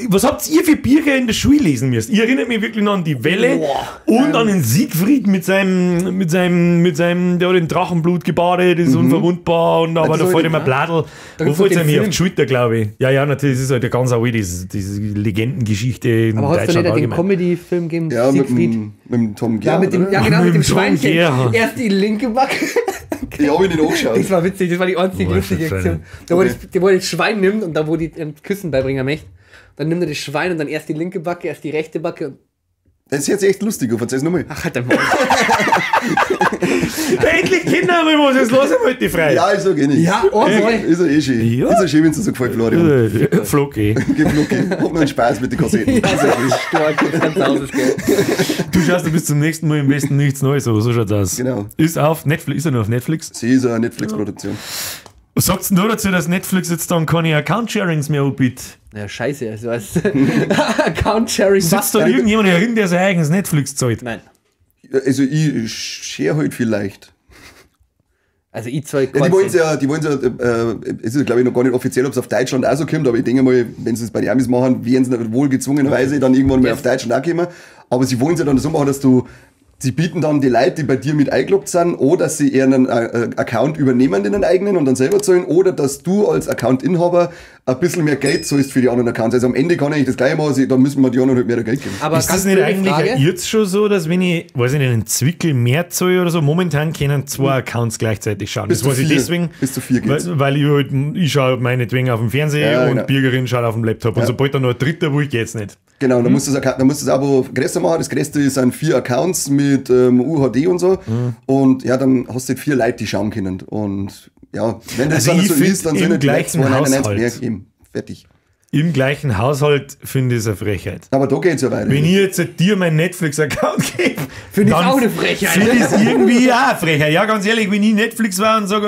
Was habt ihr für Bücher in der Schule lesen müssen? Ich erinnere mich wirklich noch an die Welle und an den Siegfried mit seinem, der hat in Drachenblut gebadet, ist unverwundbar und aber da fällt ihm ein Bladel. Wo fällt es mir auf die Schulter, glaube ich. Ja, ja, natürlich, das ist halt der ganz alte, diese Legendengeschichte in Aber hast du Deutschland nicht den Comedy-Film gegeben? Ja, Siegfried? Mit dem Tom Gerhardt. Ja, mit dem, ja, genau, mit dem Schweinchen. Erst die linke Backe. Ich habe ihn nicht angeschaut. Das war witzig, das war die einzige lustige Aktion. Da, wo das Schwein nimmt und da, wo die Küssen beibringen möchte. Dann nimmt er das Schwein und dann erst die linke Backe, erst die rechte Backe. Das ist jetzt echt lustig, verzeih's nochmal. Ach, halt dein Maul. Endlich Kinder, ich muss jetzt los, ich die frei. Ja, ist okay nicht. Ja, oh, ist ja eh schön. Ja. Ist ja schön, wenn es dir so gefällt, Florian. Flocki. Flocki. Hab noch einen Spaß mit den Kassetten. Ja, das ist stark, ganz aus, gell. Du schaust bis zum nächsten Mal im Westen nichts Neues, aber so schaut's aus. Genau. Ist auf Netflix, ist er nur auf Netflix? Sie ist eine Netflix-Produktion. Was sagt's denn da dazu, dass Netflix jetzt dann keine Account-Sharings mehr anbietet? Ja, scheiße, also als Account-Sharing. Sitzt da irgendjemand herin, der sein eigenes Netflix zahlt? Nein. Also ich share halt vielleicht. Also ich zahle ja, die wollen ja, es ist glaube ich noch gar nicht offiziell, ob es auf Deutschland auch so kommt, aber ich denke mal, wenn sie es bei den Amis machen, werden sie wohl gezwungenerweise dann irgendwann mal auf Deutschland auch kommen. Aber sie wollen es ja dann so machen, dass du, sie bieten dann die Leute, die bei dir mit eingeloggt sind, oder dass sie ihren Account übernehmen, den eigenen, und dann selber zahlen, oder dass du als Account-Inhaber ein bisschen mehr Geld zahlst für die anderen Accounts. Also am Ende kann ich das gleich machen, dann müssen wir die anderen halt mehr Geld geben. Aber ist das nicht eigentlich jetzt schon so, dass wenn ich, weiß ich nicht, einen Zwickel mehr zahle oder so, momentan können zwei Accounts gleichzeitig schauen. Bis das weiß ich deswegen, bis zu vier geht's. Weil ich halt, ich schaue meinetwegen auf dem Fernseher ja, und genau. Birgerin schaut auf dem Laptop. Und sobald da noch ein dritter, wo ich geht's nicht. Genau, dann musst du das Abo größer machen. Das größte sind 4 Accounts mit UHD und so. Und ja, dann hast du halt 4 Leute, die schauen können. Und ja, wenn das also dann so ist, dann sind halt die 2,99 mehr geben. Fertig. Im gleichen Haushalt finde ich es eine Frechheit. Aber da geht's ja weiter. Wenn ich jetzt dir meinen Netflix-Account gebe, finde ich auch eine Frechheit. Finde ich es irgendwie auch eine Frechheit. Ja, ganz ehrlich, wenn ich Netflix war und sage,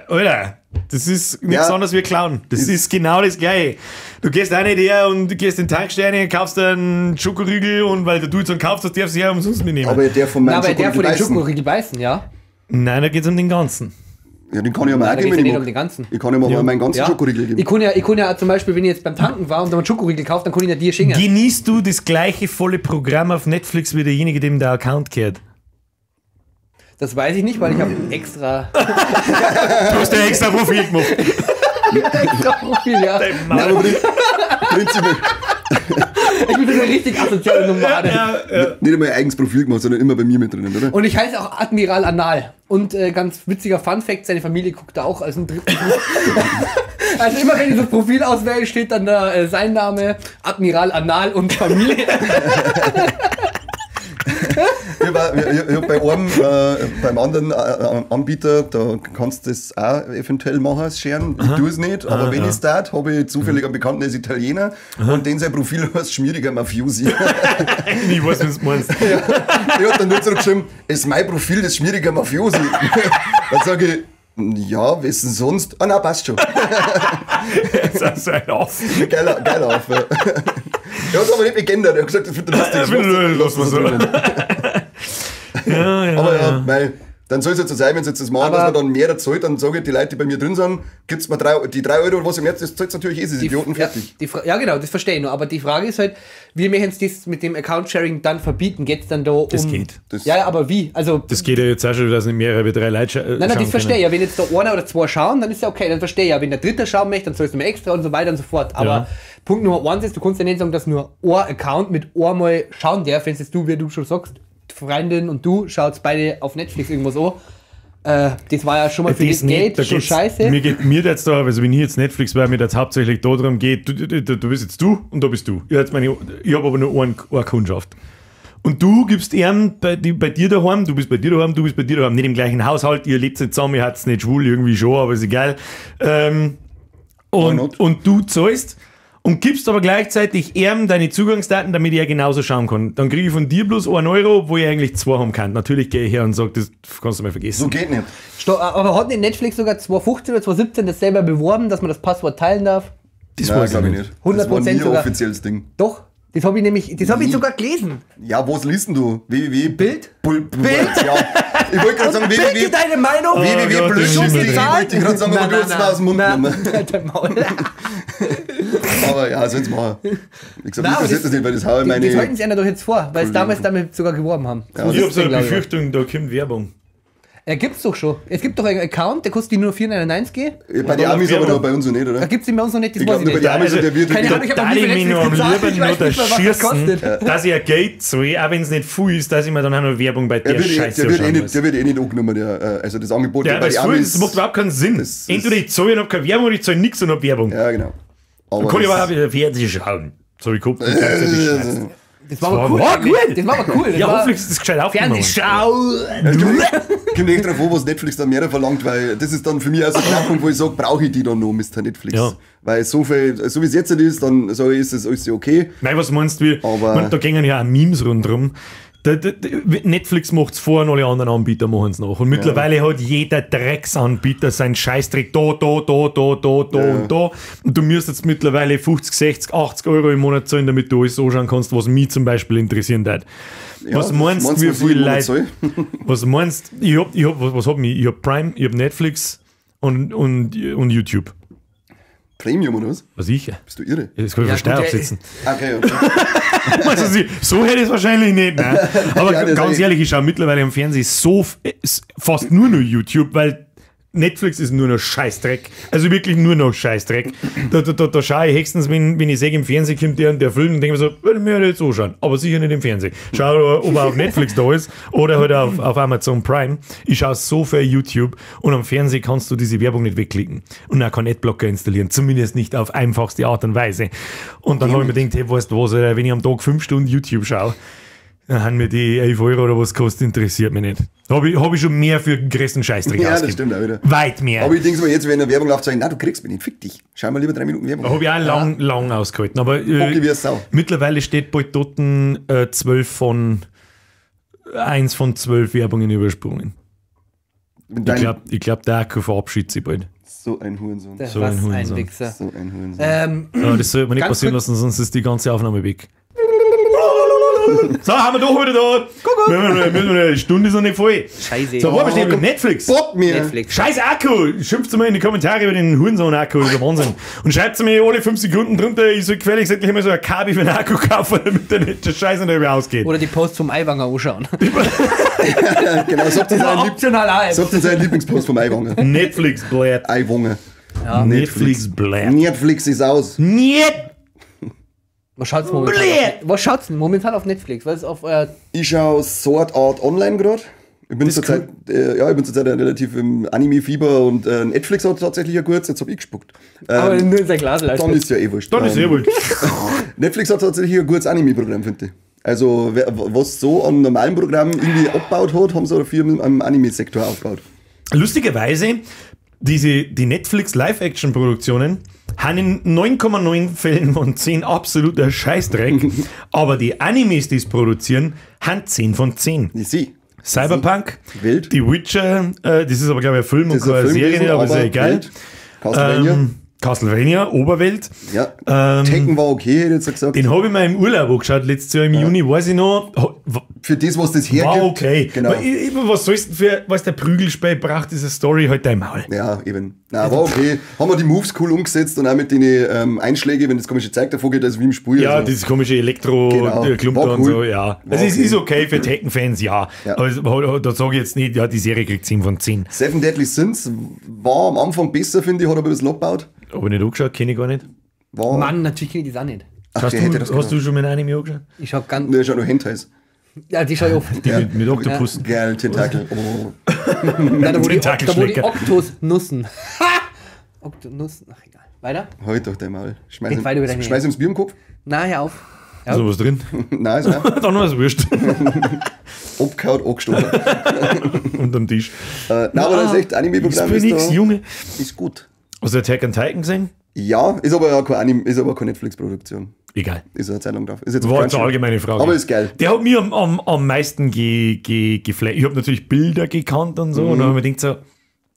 Alter, das ist nichts anderes wie Clown. Das ist genau das Gleiche. Du gehst auch nicht her und gehst in den Tankstelle, kaufst einen Schokoriegel und weil du jetzt einen kaufst, das darfst du ja umsonst mitnehmen. Aber der von meinem Schokoriegel beißen, ja? Nein, da geht's um den ganzen. Ja, den kann ich ja mal auch geben. Nicht um den ganzen. Ich kann ja mal meinen ganzen Schokoriegel geben. Ich kann ja zum Beispiel, wenn ich jetzt beim Tanken war und dann einen Schokoriegel kaufe, dann kann ich ja dir schenken. Genießt du das gleiche volle Programm auf Netflix wie derjenige, dem der Account gehört? Das weiß ich nicht, weil ich habe extra... Du hast ja extra Profil gemacht. Extra Profil, ja. Nein, aber prinzipiell... Ich bin so eine richtig asoziale Nomade. Ja. Nicht einmal ein eigenes Profil gemacht, sondern immer bei mir mit drinnen, oder? Und ich heiße auch Admiral Anal. Und ganz witziger Fun-Fact, seine Familie guckt da auch als einen dritten. Also immer wenn ich das Profil auswähle, steht dann da sein Name, Admiral Anal und Familie. Ich hab bei einem, beim anderen Anbieter, da kannst du das auch eventuell machen, das Scheren. Ich tue es nicht, aber wenn ich es tat, habe ich zufällig einen Bekannten, der ist Italiener und den sein Profil heißt schmieriger Mafiosi. Ich weiß, was du meinst. Ja, ich hab dann nur zurückgeschrieben, ist mein Profil das schmieriger Mafiosi. Dann sage ich, ja, wessen sonst? Ah, nein, passt schon. Das ist ein Auf. Geiler Auf. Ja. Er hat es aber nicht geändert. Er hat gesagt, das wird lustig. Lass mal so. Ja, aber ja, weil dann soll es jetzt so sein, wenn sie jetzt das machen, aber dass man dann mehr zahlt, dann sage ich, die Leute, die bei mir drin sind, gibt's mir die 3 Euro oder was im März, das zahlt natürlich eh, diese Idioten, fertig. Ja, genau, das verstehe ich nur. Aber die Frage ist halt, wie möchten sie das mit dem Account-Sharing dann verbieten? Geht es dann da um... Das geht. Das ja, aber wie? Also, das geht ja jetzt auch schon, dass nicht mehrere wie 3 Leute schauen. Nein, das verstehe ich ja. Wenn jetzt da einer oder zwei schauen, dann ist ja okay, dann verstehe ich ja. Wenn der Dritte schauen möchte, dann zahlst du mir extra und so weiter und so fort. Aber Punkt Nummer 1 ist, du kannst ja nicht sagen, dass nur ein Account mit einmal schauen darf, wenn es jetzt du, wie du schon sagst, Freundin und du schaut beide auf Netflix irgendwas an. Das war ja schon mal für das Geld schon scheiße. Mir jetzt da, also wenn ich jetzt Netflix wäre, mir das hauptsächlich darum geht, du bist jetzt du und da bist du. Ich habe aber nur eine Kundschaft. Und du gibst ihm bei dir daheim, du bist bei dir daheim, du bist bei dir daheim, nicht im gleichen Haushalt, ihr lebt nicht zusammen, ihr habt's nicht schwul, irgendwie schon, aber ist egal. Und du zahlst und gibst aber gleichzeitig ihm deine Zugangsdaten, damit er genauso schauen kann. Dann kriege ich von dir bloß 1 Euro, wo ich eigentlich 2 haben kann. Natürlich gehe ich her und sage, das kannst du mal vergessen. So geht nicht. Aber hat nicht Netflix sogar 2015 oder 2017 das selber beworben, dass man das Passwort teilen darf? Das weiß ich nicht. 100% Das war nie sogar. Offizielles Ding. Doch. Das habe ich nämlich, das habe ich sogar gelesen. Ja, was liest denn du? www. Bild? Bild. Bild? Ja. Ich wollte gerade sagen, Bild www. deine Meinung. www. Blödsinn.de. Wollte ich gerade sagen, aber du hast es mir aus dem Mund genommen. Dein Maul. Aber ja, sollen's machen. Wie gesagt, Nein, mich aber interessiert das- das nicht, weil das haue ich Das halten meine. sie einer doch jetzt vor, weil sie damals damit sogar geworben haben. Ja, Ich habe so eine glaub ich. Befürchtung, da kommt Werbung. Ja, gibt's doch schon. Es gibt doch einen Account, der kostet die nur 4,99. Bei den Amis aber noch bei uns noch nicht, Da oder? gibt's den bei uns noch nicht, das Ich weiß glaub, ich nur bei nicht. den Amis und der wird Keine Ahnung, ich hab noch Da nie ich für mich noch Netflix am gezahlt, ich lieber weiß noch nicht mal, was das erschießen, kostet. dass ich ein Geld zahle, auch wenn es nicht viel ist, dass ich mir dann auch noch Werbung bei Der der wird, Scheiße der, wird eh anschauen nicht, muss. der wird eh nicht angenommen, der, also das Angebot Ja, bei weil den es voll, Amis. das macht überhaupt keinen Sinn. Das ist- Entweder ich zahle und hab keine Werbung oder ich zahle nichts und hab Werbung. Ja, genau. Aber Kann ich das- aber auch wieder Fernsehen schauen. So wie gehabt und gleichzeitig scheiße. Das war aber cool. War gut. Das war aber cool. Das Ja, war hoffentlich ist das gescheit aufgenommen. Fernsehschau. Kommt echt drauf an, was Netflix dann mehr verlangt, weil das ist dann für mich auch so ein Knackpunkt, wo ich sage, brauche ich die dann noch, Mr. Netflix. Ja. Weil so viel, so wie es jetzt ist, dann sage ich, ist das alles okay. Nein, was meinst du? Wie, Aber- man, da gingen ja auch Memes rundherum. Netflix macht's vor und alle anderen Anbieter machen's nach. Und mittlerweile hat jeder Drecksanbieter seinen Scheißdreck da, da, da, da, da, da und da. Und du müsstest jetzt mittlerweile 50, 60, 80 Euro im Monat zahlen, damit du alles anschauen kannst, was mich zum Beispiel interessieren würde. Ja, was meinst du, wie was ich viel im Monat Leute. zahle? Was meinst du? Ich hab, was, was hab ich? Ich hab Prime, ich hab Netflix und YouTube. Premium oder was? Was ich? Bist du irre? Das kann ich Ja, ja, Steuer gut, absetzen. Okay, okay. Also, so hätte ich es wahrscheinlich nicht. Nein. Aber Ja, das ganz ist- ehrlich, ich schaue mittlerweile am Fernsehen so fast nur noch YouTube, weil Netflix ist nur noch Scheißdreck. Also wirklich nur noch Scheißdreck. Da schaue ich höchstens, wenn ich sehe, im Fernsehen kommt der und der Film und denke mir so, würde mir jetzt anschauen. Aber sicher nicht im Fernsehen. Schau, ob er auf Netflix da ist oder halt auf Amazon Prime. Ich schaue so viel YouTube und am Fernsehen kannst du diese Werbung nicht wegklicken und auch keinen Adblocker installieren. Zumindest nicht auf einfachste Art und Weise. Und dann habe ich mir gedacht, hey, weißt du was, Alter, wenn ich am Tag 5 Stunden YouTube schaue, dann haben mir die 11 Euro oder was kostet, interessiert mich nicht. Habe ich schon mehr für den größten Scheißdreck Ja, das ausgegeben. stimmt auch wieder. Weit mehr. Aber ich denke mir jetzt, wenn eine Werbung läuft, sage ich, nein, du kriegst mich nicht, fick dich. Schau mal lieber 3 Minuten Werbung. Habe ich auch lang ausgehalten. Aber Bocki wie eine Sau. mittlerweile steht bald dort 1 von 12 Werbungen übersprungen. Mit Ich deinem- glaub, der Akku verabschiedet sich bald. So ein Hurensohn. Was So ein ein Hurensohn. Wichser. So ein Hurensohn. Ja, das sollte man nicht Ganz passieren kurz- lassen, sonst ist die ganze Aufnahme weg. So, haben wir doch wieder da. Kuckuck. Eine Stunde ist noch nicht voll. Scheiße. So, wo wir stehen mit Netflix? Bock mir! Netflix. Scheiß Akku! Schimpft mal in die Kommentare über den Hurensohn-Akku, das ist der Wahnsinn. Und schreibt mir alle 5 Sekunden drunter, ich soll gefälligst endlich mal so ein Kabel für den Akku kaufen, damit der nicht der Scheiß nicht mehr ausgeht. Oder die Posts vom Aiwanger anschauen. Genau, sagt uns seinen, Optional auch. sagt uns seinen Lieblingspost vom Aiwanger. Netflix bläht. Aiwanger. Ja. Netflix bläht. Netflix ist aus. Niet! Was schaut's momentan? Blöd. Was schaut's denn momentan auf Netflix? Was ist auf euer. Ich schaue Sword Art Online gerade. Ich bin zurzeit, ich bin zurzeit relativ im Anime-Fieber und Netflix hat tatsächlich ja kurz, jetzt hab ich gespuckt. Aber nur in sein Glas Dann ist ja eh wurscht. Dann ist eh wohl. Netflix hat tatsächlich ein gutes Anime-Programm, finde ich. Also, was so an normalen Programmen irgendwie abgebaut hat, haben sie dafür im Anime-Sektor aufgebaut. Lustigerweise, die Netflix Live-Action-Produktionen haben in 9,9 Fällen von 10 absoluter Scheißdreck, aber die Animes, die es produzieren, haben 10 von 10. Ich sehe. Cyberpunk, Wild. The Witcher, das ist aber glaube ich ein Film und Das ist ein keine Film Serie, gewesen, aber ist ja egal. wild. Castlevania. Castlevania, Oberwelt. ja. Tekken war okay, hätte ich jetzt gesagt. Den habe ich mir im Urlaub angeschaut, letztes Jahr im Juni, weiß ich noch. Für das, was das hergibt. War okay. Genau. Aber was sollst du denn für, was der Prügelspiel braucht, diese Story halt dein Maul. Ja, eben. Na, war okay. Haben wir die Moves cool umgesetzt und auch mit den Einschlägen, wenn das komische Zeug davor geht, also wie im Spiel. Ja, also. dieses komische Elektro-Klump Genau. War und cool. so, ja. War Also es okay. ist okay für Tekken-Fans, ja. Ja. Aber da sage ich jetzt nicht, ja, die Serie kriegt 10 von 10. Seven Deadly Sins war am Anfang besser, finde ich, hat aber ein bisschen abgebaut. Habe ich nicht angeschaut, kenne ich gar nicht. War, Mann, natürlich kenne ich das auch nicht. Ach, Hast der hätte das du, hast du schon mal ein Anime angeschaut? Ich schau ganz. Ne, schau nur Hentais. Ja, die schau ich oft. Die mit Oktopussen. Geil, Tentakel. Oh. Nein, da wo die, da wo die Tentakelschlecke. Oktos nussen. Oktonussen. Ach, egal. Weiter? Halt doch dein Maul. Schmeiß Geht weiter über ihm, deine- schmeiß ihm das Bier im Kopf. Na, hör auf. Ja. Ist noch was drin? Nein, ist auch Dann war es wurscht. abgehauen, angestochen. Unterm Tisch. Nein, aber das ist echt, Anime-Programm Ist ist, für nix, da, Junge. ist gut. Hast du Attack on Titan gesehen? Ja, ist aber ja kein Anime, ist aber keine Netflix-Produktion. Egal. Ist eine Zeit lang drauf. Ist jetzt auf War jetzt eine Crunchyroll. allgemeine Frage. Aber ist geil. Der hat mir am meisten geflasht. Ich habe natürlich Bilder gekannt und so. Und dann habe ich mir gedacht so,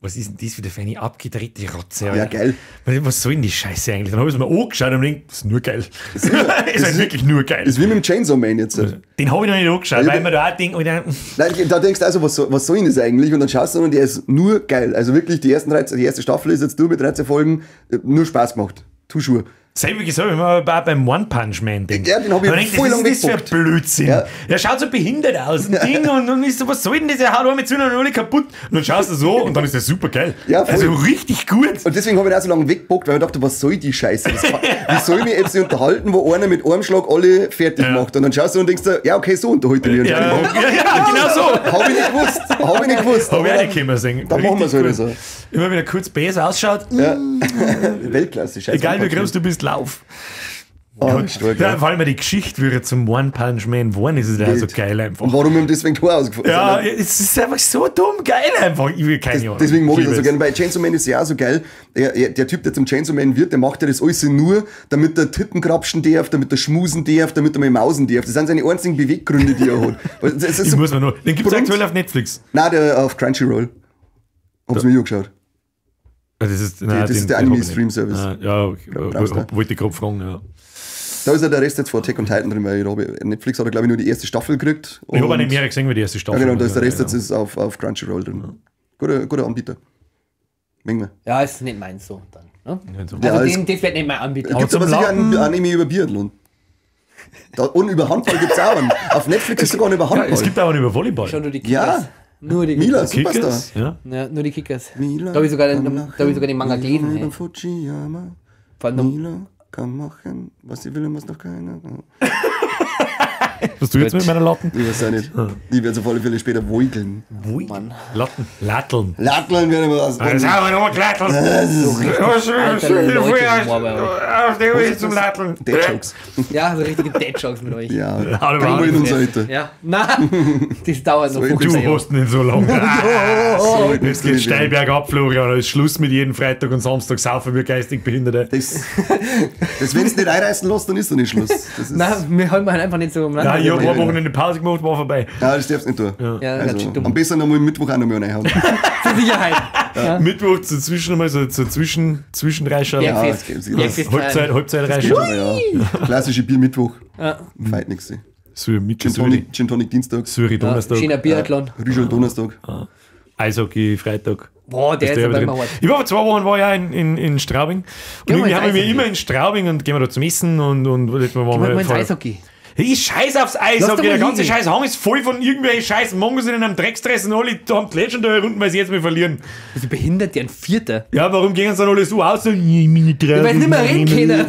was ist denn das wieder für eine abgedrehte Rotze? Ja, geil. Was soll denn die Scheiße eigentlich? Dann habe ich es mir angeschaut und gedacht, das ist nur geil. Das ist halt wirklich nur geil. Das ist wie mit dem Chainsaw Man jetzt. Den habe ich noch nicht angeschaut, weil man da auch denkt, Alter, Nein, da denkst du also, was soll denn das eigentlich? Und dann schaust du und der ist nur geil. Also wirklich, die erste Staffel ist jetzt durch mit 13 Folgen, nur Spaß gemacht. Tuschur. Selbe gesagt, wenn man beim One Punch Man denkt. Ja, den habe ich voll lang weggeguckt. Was ist das für Blödsinn? Ja. Der schaut so behindert aus, ein Ding, und ist so, was soll denn das? Er haut einmal zu und alle kaputt. Und dann schaust du so und dann ist der super geil. Ja, voll. Also richtig gut. Und deswegen habe ich auch so lange weggeguckt, weil ich dachte, was soll die Scheiße? Wie soll ich mich jetzt unterhalten, wo einer mit einem Schlag alle fertig macht? Und dann schaust du und denkst dir, ja, okay, so unterhalte ich mich. Ja, genau so. Habe ich nicht gewusst. Habe ich nicht gewusst. Habe ich auch nicht können sehen. Dann machen wir es halt so. Immer wenn er kurz besser ausschaut. Ja. Weltklasse, Scheiße. Egal wie groß du bist, lauf. Oh, stark, ja. Vor allem die Geschichte würde zum One Punch Man geworden, ist es ja so geil einfach. Und warum ihm deswegen Tor ausgefunden? Ja, es ist einfach so dumm geil einfach. Ich will keine Ahnung. Deswegen mag ich das so gerne. Bei Chainsaw Man ist ja auch so geil. Der Typ, der zum Chainsaw Man wird, der macht ja das alles nur, damit er Titten krapschen darf, damit er schmusen darf, damit er mal mausen darf. Das sind seine einzigen Beweggründe, die er hat. Das ist so muss man nur. Den gibt es aktuell auf Netflix. Nein, der auf Crunchyroll. Hab's mir angeschaut. Das ist, nein, das ist der Anime-Stream-Service. Ja, wollte ich gerade fragen, ja. Da ist ja der Rest jetzt vor Attack on Titan drin, weil Netflix hat, glaube ich, nur die erste Staffel gekriegt. Ich habe auch nicht mehr gesehen, wie die erste Staffel. Ja, genau, da ist der Rest jetzt ist auf Crunchyroll drin. Ja. Guter Anbieter. Menge. Ja, ist nicht meins so dann. Ne? So. Also ja, den wird nicht mein Anbieter. Gibt es aber sicher einen Anime über Biathlon. Und über Handball gibt es auch einen. Auf Netflix ist sogar einen über Handball. Ja, es gibt auch einen über Volleyball. Schon nur die Kickers. Ja. Nur die Kickers. Mila, Superstar. Ja. Ja, nur die Kickers. Mila, da habe ich sogar den Manga gelesen. Hey. Fujiyama. Mila kann machen, was sie will und was noch keiner. Was du jetzt mit meiner Latten? Ich weiß auch nicht. Ich werde es auf alle Fälle später woigeln. Woigeln? Latten. Latteln. Latteln werden wir was. Das haben wir noch gelatteln. Auf den Weg zum Latteln. Dad-Jokes. Ja, so richtige Dad-Jokes mit euch. Ja, bringen wir in unser Alter. Ja, nein, das dauert noch 50 Du hast nicht so lange. Jetzt geht steil bergab, Florian. Da ist Schluss mit jedem Freitag und Samstag saufen wir geistig Behinderte. Das, wenn es nicht einreißen lässt, dann ist doch nicht Schluss. Nein, wir halten halt einfach nicht so umeinander. Nein, ich habe eine Wochenende Pause gemacht, war vorbei. Nein, das darfst du nicht tun. Ja. Also, am besten nochmal Mittwoch auch nochmal reinhauen. Zur Sicherheit. Ja. Mittwoch dazwischen nochmal so Zwischenreischau. Ja, Halbzeit-Reischau. Ja. Klassische Bier-Mittwoch. Ja. Feit nix. Gin Tonic Dienstag. Zürich Donnerstag. China Biathlon. Rüschel Donnerstag. Eishockey Freitag. Boah, der ist aber immer hart. Ich war vor 2 Wochen war ich auch in Straubing. Und irgendwie haben wir immer in Straubing und gehen wir da zum Essen und waren wir ins Eishockey. Ich scheiß aufs Eishockey, der ganze scheiß Hang ist voll von irgendwelchen scheiß Mongos in einem Dreckstress und alle haben plätschern da unten, weil sie jetzt mal verlieren. Bist du behindert, der ein Vierter? Ja, warum gehen sie dann alle so aus? Ich weiß nicht mehr reden können.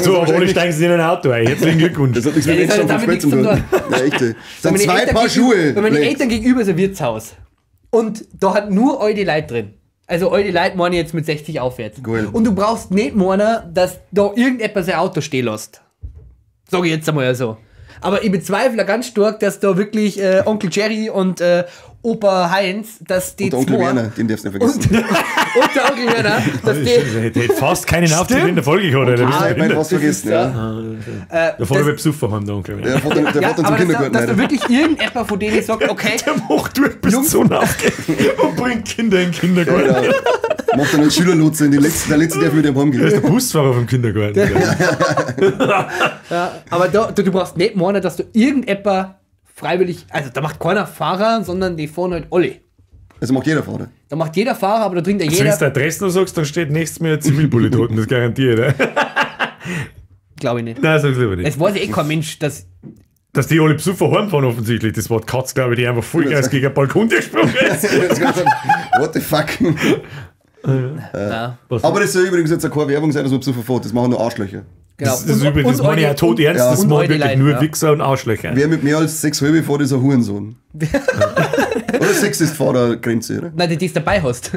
So, aber alle steigen sie in ein Auto ein. Herzlichen Glückwunsch. Das hat nichts mit dem Spiel zu tun. Ja, echt. Das sind 2 Paar Schuhe. Bei meinen Eltern gegenüber ist ein Wirtshaus. Und da hat nur all die Leute drin. Also all die Leute meine jetzt mit 60 aufwärts. Cool. Und du brauchst nicht meinen, dass da irgendetwas sein Auto stehen lässt. Sag ich jetzt einmal so. Aber ich bezweifle ganz stark, dass da wirklich Onkel Jerry und Opa Heinz, dass die und Onkel Werner, den darfst du nicht vergessen. Und der Onkel Werner, dass die... Der hätte fast keinen Auftritt in der Folge gehabt. Ich hab fast vergessen, ja. Der Vater wird besoffen haben, der Onkel Werner. Der fährt dann zum Kindergarten. Dass da wirklich irgendjemand von denen sagt, okay... Der macht durch, bis zum aufgeht und bringt Kinder in den Kindergarten. Ja, genau. Macht dann als Schülerlotse, der letzte darf mit dem heimgehen. Der ist der Busfahrer vom Kindergarten. Ja, aber du brauchst nicht meinen, dass du irgendjemand freiwillig, also da macht keiner Fahrer, sondern die fahren halt alle. Also macht jeder Fahrer. Da macht jeder Fahrer, aber da trinkt ja jeder. Wenn du Adresse noch sagst, dann steht nächstes Mal ein Zivilbulle drunten, das garantiere ich. Ne? Glaube ich nicht. Nein, sag's lieber nicht. Es weiß ja eh kein Mensch, dass. Dass die alle Besucher heimfahren offensichtlich. Das war die Katz, glaube ich, die einfach Vollgas gegen den Balkon gesprungen ist. What the fuck? Ja. Aber das soll übrigens jetzt auch keine Werbung sein, dass man Besucher fährt. Das machen nur Arschlöcher. Genau. Das ist übrigens, das meine ich auch tot ernst, ja. Das machen wirklich nur Wichser und Arschlöcher. Wer mit mehr als 6,5 fährt, ist ein Hurensohn. Oder 6 ist vor der Grenze, oder? Nein, die du dabei hast.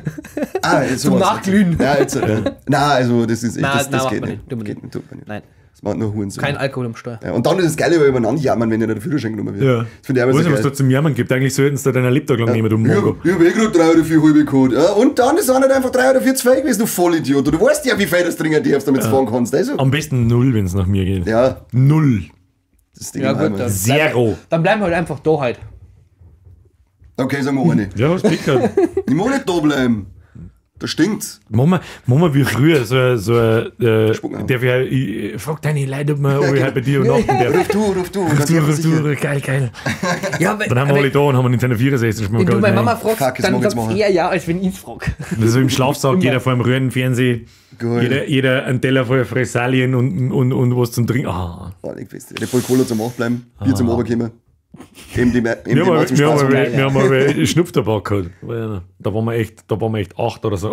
Ah, jetzt zum Nachglühen. Ja, jetzt, ja. Nein, also das ist echt, nein, das nein, geht nicht. Tut man Geht nicht, tut man nicht. Nein. Das macht nur Hurensohn. Kein Alkohol am Steuer. Ja, und dann ist das Geile, weil übereinander jammern, wenn ja der Führerschein genommen wird. Ja. Das finde ich auch Weiß so nicht, was geil. da zum Jammern gibt. Eigentlich sollten sie da deinen Lebtag lang nehmen, du Mongo. Ich hab eh gerade 3 oder 4 halbe geholt. Ja, und dann ist auch nicht einfach 3 oder 4 zu viel gewesen, du Vollidiot. Du weißt ja, wie viel das trinken darfst, damit du fahren kannst. Also. Am besten 0, wenn es nach mir geht. Ja. 0. Das Ding Ja, gut, dann Zero. Dann bleiben wir halt einfach da halt. Okay, sagen wir eine. Ja, hast Glück gehabt. Ich mag nicht da bleiben. Da stinkt's. Machen wir wie früher, Spucken. darf ich frag deine Leute, ob ich halt bei dir übernachten darf. Ruf du. Ruf du, geil. Ja, aber, Dann haben wir alle da und haben Nintendo 64 wenn du meine Mama fragst, Fuck, das dann mag ich jetzt sagt machen. eher ja, als wenn ich's frag. So im Schlafsack, jeder vor dem Röhrenfernseher, Geil. jeder einen Teller voll Fressalien und was zum Trinken. Ah. Oh, ich weiß nicht. Red Bull Cola zum Aufbleiben, Bier zum Oberkommen. MDMA Wir haben zum Spaß. wir haben mal Schnupftabak gehabt. Da waren wir echt 8 oder so.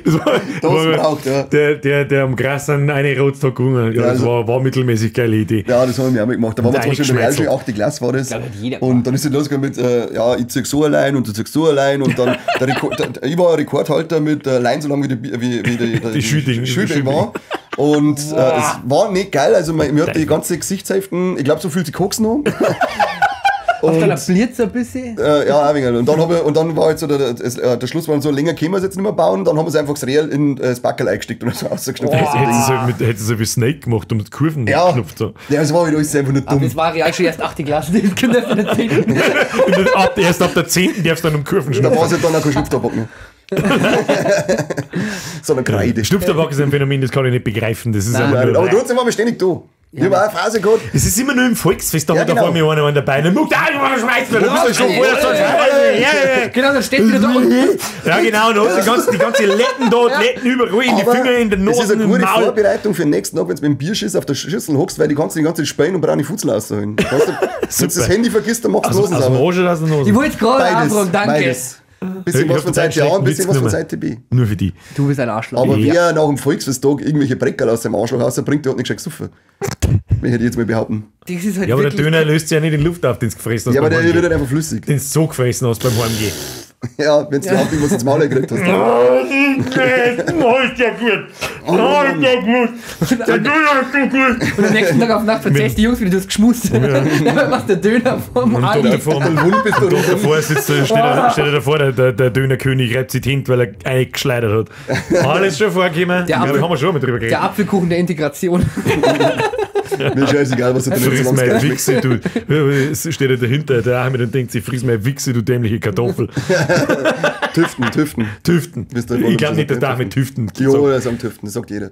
Das war, braucht, ja. Der am Gras eine Rotstag gewonnen. Ja, das also- war mittelmäßig geile Idee. Ja, das haben wir auch mal gemacht. Da waren wir zum Beispiel in der Realschule, 8. Klasse war das. glaube, hat jeder Und dann ist es losgegangen mit, ja, ich zieh so allein und du ziehst so allein. Und dann, ich war Rekordhalter mit Lein, so lange wie die Schüding. Schüding war. Und es war nicht geil. Also, mir hat die ganze Gesichtshälfte, ich glaube, so fühlt sich Koks noch. Auf deiner Blitz ein bisschen. Ja, auch wenig. Und dann, und dann war halt so der Schluss war dann so, länger können wir es jetzt nicht mehr bauen. Dann haben wir es einfach das Real in das Backerl eingesteckt und so rausgeschnupft. Hättest du so wie Snake gemacht und mit Kurven Ja. geknüpft. So. Ja, es war halt alles einfach nur Aber dumm. das war real schon erst 8. Klasse, das Kinder in der 10. Und erst ab der 10. darfst du dann um Kurven Da schnupfen. war es halt dann auch kein Schnupftabak mehr. Sondern Kreide. Schnupftabak ist ein Phänomen, das kann ich nicht begreifen. Das ist Nein. einfach nur Aber trotzdem waren wir ständig da. Ich habe auch eine Phase gehabt. Es ist immer nur im Volksfest, da Ja, hat da genau. vor mir einer an der Beine. Muck, da, schmeißt mir, du bist doch schon vorher so. Ja, Genau, dann steht wieder da und ja, genau, und hast die ganze Letten da, die Letten überall in die Aber Finger, in den Es ist Nase, eine im gute Maul. Vorbereitung für den nächsten Tag, wenn du mit dem Bierschiss auf der Schüssel hockst, weil die kannst du die ganze Zeit spähen und braune Futzel rausholen. Weißt du, wenn du das Handy vergisst, dann machst du Aus Hosen aus dem sauber. Arsch oder aus der Nase? ich wollte es gerade Beides, anfragen, danke. beides. Bisschen Ich was hab von total Seite A, ein schlechten bisschen Witz was von genommen. Seite B. Nur für die. Du bist ein Arschloch. Aber Ja. wer nach dem Volksfesttag irgendwelche Breckerl aus seinem Arschloch rausbringt, der hat nicht gescheit gesoffen. Möchte ich jetzt mal behaupten. Das ist halt Ja, aber der wirklich- Döner löst sich ja nicht in Luft auf, den du gefressen hast. Ja, aber beim der wird Heimgehen. halt einfach flüssig. Den du so gefressen hast beim Heimgehen. Ja, wenn du überhaupt irgendwas ins Maul gekriegt hast. Oh, ist ja gut. Oh, ist ja gut. Der Döner ist so gut. Und am nächsten Tag auf Nacht verzählst die Jungs wieder, du hast geschmust. Dann machst du der Döner vom Und Ali. davor, Wund bist du und davor sitzt, steht, er davor, der Dönerkönig reibt sich die Hände, weil er eingeschleudert hat. Alles schon vorgekommen. Der Ja, da Apfel- haben wir schon mal drüber geredet. Der Apfelkuchen der Integration. Mir ist scheißegal, was du drin Friss solange meine es geil schmeckt. Wichse, du. Es steht er dahinter, der Ahmed, und denkt sich, friss meine Wichse, du dämliche Kartoffel. Tüften, Tüften. Tüften. Bist du Ich glaube nicht, dass der Ahmed Tüften Jo, sagt. das ist am Tüften, das sagt jeder.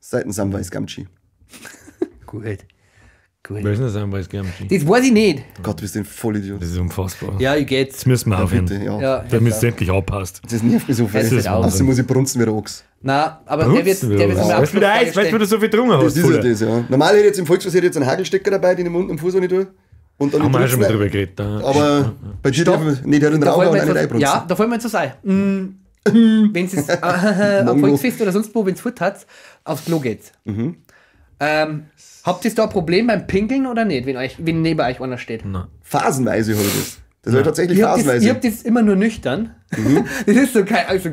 Seiten Samwise Gamgee. Gut. Gut. Wer ist denn das Samwise Gamgee? Das weiß ich nicht. Gott, du bist ein Vollidiot. Das ist unfassbar. Ja, ich geht's. Das müssen wir aufhören. Bitte, ja. Ja, Damit es endlich abpasst. Das nervt mich so viel. Das ist Wahnsinn. Außerdem muss ich brunzen wie der Ochs. Na, aber der wird, der wird Weißt du, wieder Eis, weißt du, wie du so viel getrunken hast? Das ist ja Fuller? das, ja. Normal hätte ich jetzt im Volksfest hätte ich jetzt einen Hagelstecker dabei, den ich im Mund und Fuß auch nicht tue. Und dann Haben wir auch schon mal Brunzen. drüber geredet. Da. Aber bei dir Stopp. darf ich nicht den Da Raucher wollen und wir auch nicht jetzt was, einbrunzen. ja, da wollen wir jetzt was sein. Wenn es am Mongo. Volksfest oder sonst wo, wenn es fort hat, aufs Klo geht's. Mhm. Habt ihr da ein Problem beim Pinkeln oder nicht, wenn neben euch einer steht? Nein. Phasenweise habe ich das. Das habe ich tatsächlich Ich hab, das, phasenweise. ich hab das immer nur nüchtern. Das ist so kein, also,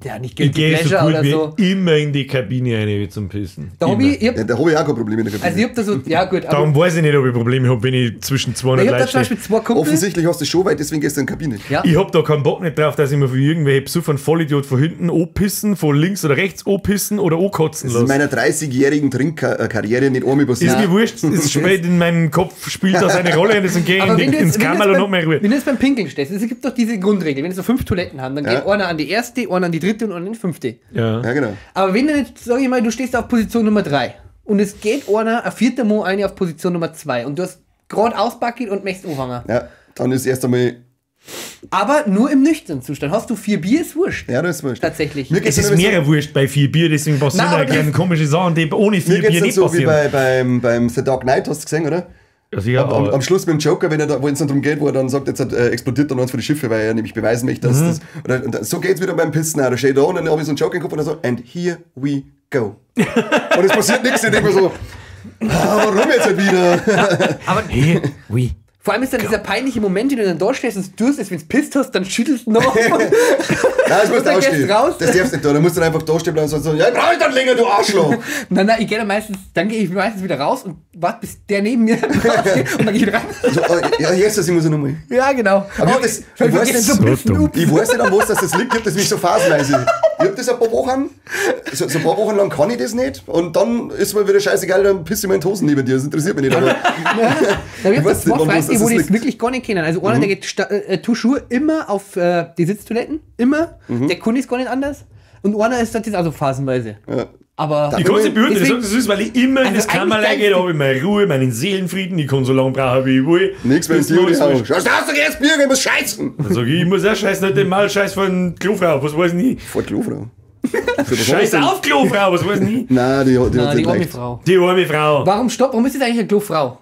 ja, nicht Ich Guilty gehe so Pleasure gut oder wie so. immer in die Kabine rein wie zum Pissen. Da hab Immer. ich, ich hab, Ja, da habe ich auch kein Problem in der Kabine. also ich hab da so, ja gut, aber Darum weiß ich nicht, ob ich Probleme habe, wenn ich zwischen 200 ich hab da Leuten zum stehe. Beispiel zwei Kumpel. Offensichtlich hast du das schon, weil deswegen gehst du in die Kabine. Ja. Ich hab da keinen Bock nicht drauf, dass ich mir von irgendwelchen Besuchern Vollidiot von hinten anpissen, von links oder rechts anpissen oder ankotzen Das ist in lasse. meiner 30-jährigen Trinkkarriere nicht einmal passiert. Ist mir wurscht, es spielt in meinem Kopf, spielt das eine Rolle und deswegen gehe ich Aber wenn du ins jetzt, wenn du Kammerl jetzt und hab meine Ruhe. wenn du jetzt beim Pinkeln stehst, es gibt doch diese Grundregel, wenn du so 5 Toiletten haben, dann Ja. geht einer an die erste, einer an die dritte und einer an die fünfte. Ja. Ja, genau. Aber wenn du jetzt, sag ich mal, du stehst auf Position Nummer 3 und es geht einer, ein vierter Mo eine auf Position Nummer 2 und du hast gerade auspacket und möchtest anfangen. Ja, dann ist erst einmal. Aber nur im nüchternen Zustand. Hast du 4 Bier, ist wurscht. Ja, das ist wurscht. Tatsächlich. Mir geht's Es ist dann immer mehr wurscht bei 4 Bier, deswegen passieren Nein, aber auch gerne komische Sachen, die ohne So, 4 mir geht's Bier dann nicht so wie passieren. beim The Dark Knight, hast du gesehen, oder? Also ja, Am, am Schluss mit dem Joker, wenn er da, wo es dann darum geht, wo er dann sagt, jetzt explodiert dann eins von den Schiffe, weil er nämlich beweisen möchte, dass das. Und so geht's wieder beim Pissen auch. Da steht da und dann habe ich so einen Joker im Kopf und dann so, and here we go. Und es passiert nichts. Ich denke mir so, warum jetzt halt wieder? Aber Here we vor allem ist dann dieser peinliche Moment, wenn du dann da stehst und du es, wenn du pisst hast, dann schüttelst du noch. Nein, das musst du Und dann gehst ausstehen. du raus. Das darfst du nicht da. Da musst du dann einfach da stehen bleiben und sagen, so, ja, ich brauche dann länger, du Arschloch. Nein, nein, ich gehe dann meistens, dann gehe ich meistens wieder raus und warte, bis der neben mir rausgeht und dann gehe ich wieder rein. So, ja, Jesus, ich muss ja nochmal. Ja, genau. Aber ich hab das- ich ich weiß nicht, so so pissen, dumm. ups. Ich weiß nicht, an was das liegt, ich hab das mich so phasenweise. Ich hab das ein paar Wochen, so ein paar Wochen lang kann ich das nicht und dann ist mir wieder scheißegal, dann pisse ich mir in die Hosen neben dir, das interessiert mich nicht. Aber Da gibt weiß es zwei nicht, wann das- Freunde, das wo die es liegt. wirklich gar nicht kennen. Also einer, der geht Tuschur immer auf die Sitztoiletten, immer. Der Kunde ist gar nicht anders. Und einer ist das also phasenweise. Ja. Aber Ich kann es nicht beurteilen, Deswegen- das ist, weil ich immer in das Also eigentlich Kammerlein gehe, da habe ich meine Ruhe, meinen Seelenfrieden, ich kann so lange brauchen, wie ich will. Nichts, wenn Das die Juli ist wurscht. hauen. Schaust du jetzt Bier, ich muss scheißen. Dann sag ich, ich muss auch scheißen, nicht den Mal scheiß von Klofrau, was weiß ich nicht. Vor Klofrau. Scheiß auf Klofrau, was weiß ich nicht. Nein, die Na, hat die nicht arme leicht. Frau. Die arme Frau. Warum stopp? Warum ist das eigentlich eine Klofrau?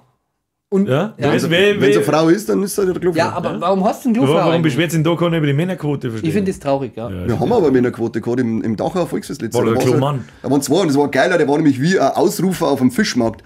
Und, Ja? Ja, Weißt du, wer- Wenn es wer- eine Frau ist, dann ist es halt eine Klofrau. ja, aber warum hast du eine Klofrau? Warum eigentlich? beschwert sich denn da keiner über die Männerquote? Verstehe Ich finde das traurig, ja. Wir haben aber Männerquote gehabt im Dachauer Volksfest letztes War Jahr. der Da war's Klomann. halt- Da waren zwei und das war geiler, der war nämlich wie ein Ausrufer auf dem Fischmarkt.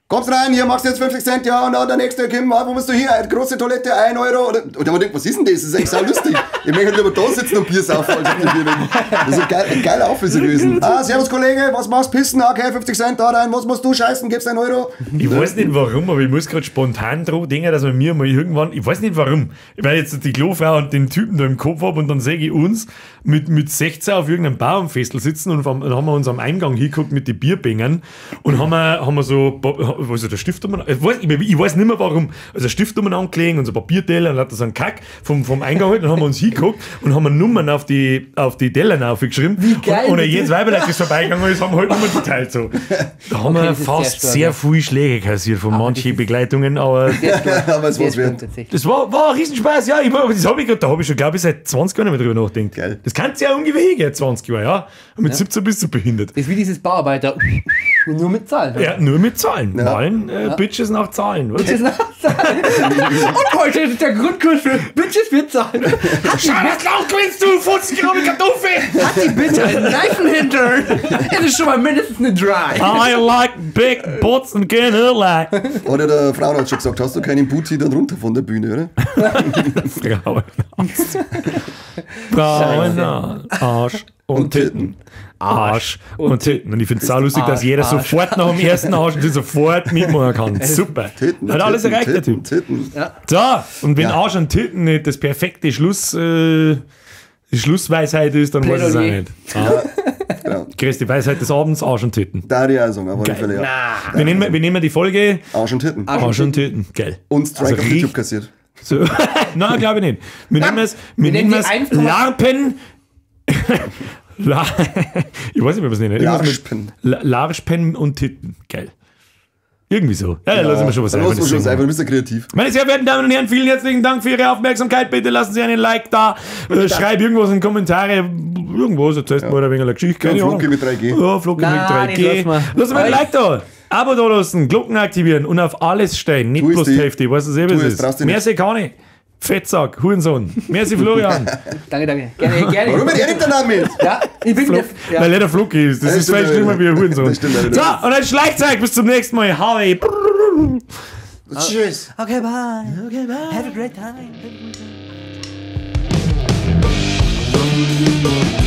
Kommst rein, hier machst du jetzt 50 Cent, ja, und dann der nächste, Kim, wo bist du hier? Große Toilette, 1 Euro. Und dann denkt, was ist denn das? Das ist eigentlich sau lustig. Ich möchte halt lieber da sitzen und Bier saufen, als auf dem Bier. Das ist ein geiler Aufwieser gewesen. Ah, servus Kollege, was machst du? Pissen? Okay, 50 Cent da rein, was musst du scheißen? Gibst 1 Euro? Ich weiß nicht warum, aber ich muss gerade spontan dran denken, dass man mir mal irgendwann, ich weiß nicht warum, weil ich jetzt die Klofrau und den Typen da im Kopf habe und dann sehe ich uns mit 16 auf irgendeinem Bauernfestel sitzen und dann haben wir uns am Eingang hingeguckt mit den Bierbängern und haben wir so, was ist der Stift umeinander, ich weiß nicht mehr warum, also Stift umeinander gelegen und so Papierteller und lauter so einen Kack vom Eingang halt, dann haben wir uns hingeguckt und haben wir Nummern auf die Teller aufgeschrieben. Wie geil, Und bitte? jedes Weiberleid, das vorbeigegangen ist, haben wir halt Nummern verteilt. So. Da haben Okay, wir das ist fast sehr stark, sehr ja. viel Schläge kassiert von manchen Begleitungen, aber Aber es Sehr war's stark wert. tatsächlich. das war ein Riesenspaß, ja. Das hab ich grad, da habe ich schon, glaube ich, seit 20 Jahren nicht mehr drüber nachgedacht. Geil. Das kannst du ja ungefähr hingehen, 20 Jahre, ja. Und mit 17 bist du behindert. Das ist wie dieses Bauarbeiter. Nur mit Zahlen. Ja, nur mit Zahlen. Malen, Bitches nach Zahlen. Was? Bitches nach Zahlen. Und heute ist der Grundkurs für Bitches für Zahlen. Schau, das Lauf gewinnst du, 50 Gramm Kartoffel! Hat die bitte einen Reifenhintern? Das ist schon mal mindestens eine Dry. I like big butts and can lie. Oder der Frauenarzt schon gesagt, hast du keinen Booty dann runter von der Bühne, oder? Frauenarzt. Frauenarzt. Arsch und Titten. Arsch und Titten. Und ich finde es sau lustig, dass jeder Arsch. sofort nach dem ersten Arsch und Titten sofort mitmachen kann. Super. Titten, Hat alles Titten, erreicht, der Titten, Typ. Titten. So, und wenn Ja. Arsch und Titten nicht das perfekte die Schlussweisheit ist, dann weiß ich es auch Plädoyer. nicht. Ah. Genau. Größte Weisheit des Abends, Arsch und Titten. Da die auch sagen, auf alle Fälle, ja. Wir nehmen die Folge Arsch und Titten. Arsch und Titten. Geil. Und Strike Also auf YouTube richtig- kassiert. So. Nein, glaube ich nicht. Wir nehmen es, wir nennen nehmen es sie 1,- Larpen. Ich weiß nicht, wie wir es nennen. Irgendwas mit Larschpen. Larschpen und Titten. Geil. Irgendwie so. Ja, da lassen wir schon was Da einfallen. lassen wir schon was Das einfallen, du bist ja kreativ. Meine sehr verehrten Damen und Herren, vielen herzlichen Dank für Ihre Aufmerksamkeit. Bitte lassen Sie einen Like da. Schreib irgendwas in die Kommentare. Irgendwas, erzählst mal ein wenig eine Geschichte. Keine Ja, Flocki Ahnung. mit 3G. Ja, Flocki Nein, mit das 3G. lassen wir. Lass mal ein Like da. Abo da lassen, Glocken aktivieren und auf alles stellen. Nicht Tu es bloß die die. Hälfte. Weißt du selber, Tu was es, es brauchst ist. du nicht. Merci, Kani. Fettsack, Hurensohn. Merci, Florian. Danke, danke. Gerne, gerne. Warum mit er nicht mit? Ja, ich bin der, ja. Weil er der Flocki ist. Das, Das ist viel stimmt schlimmer aber wie ein Hurensohn. Das stimmt aber So, und dann Schleichzeug. Bis zum nächsten Mal. Hau. Tschüss. Okay, bye. Okay, bye. Have a great time. Have a great time.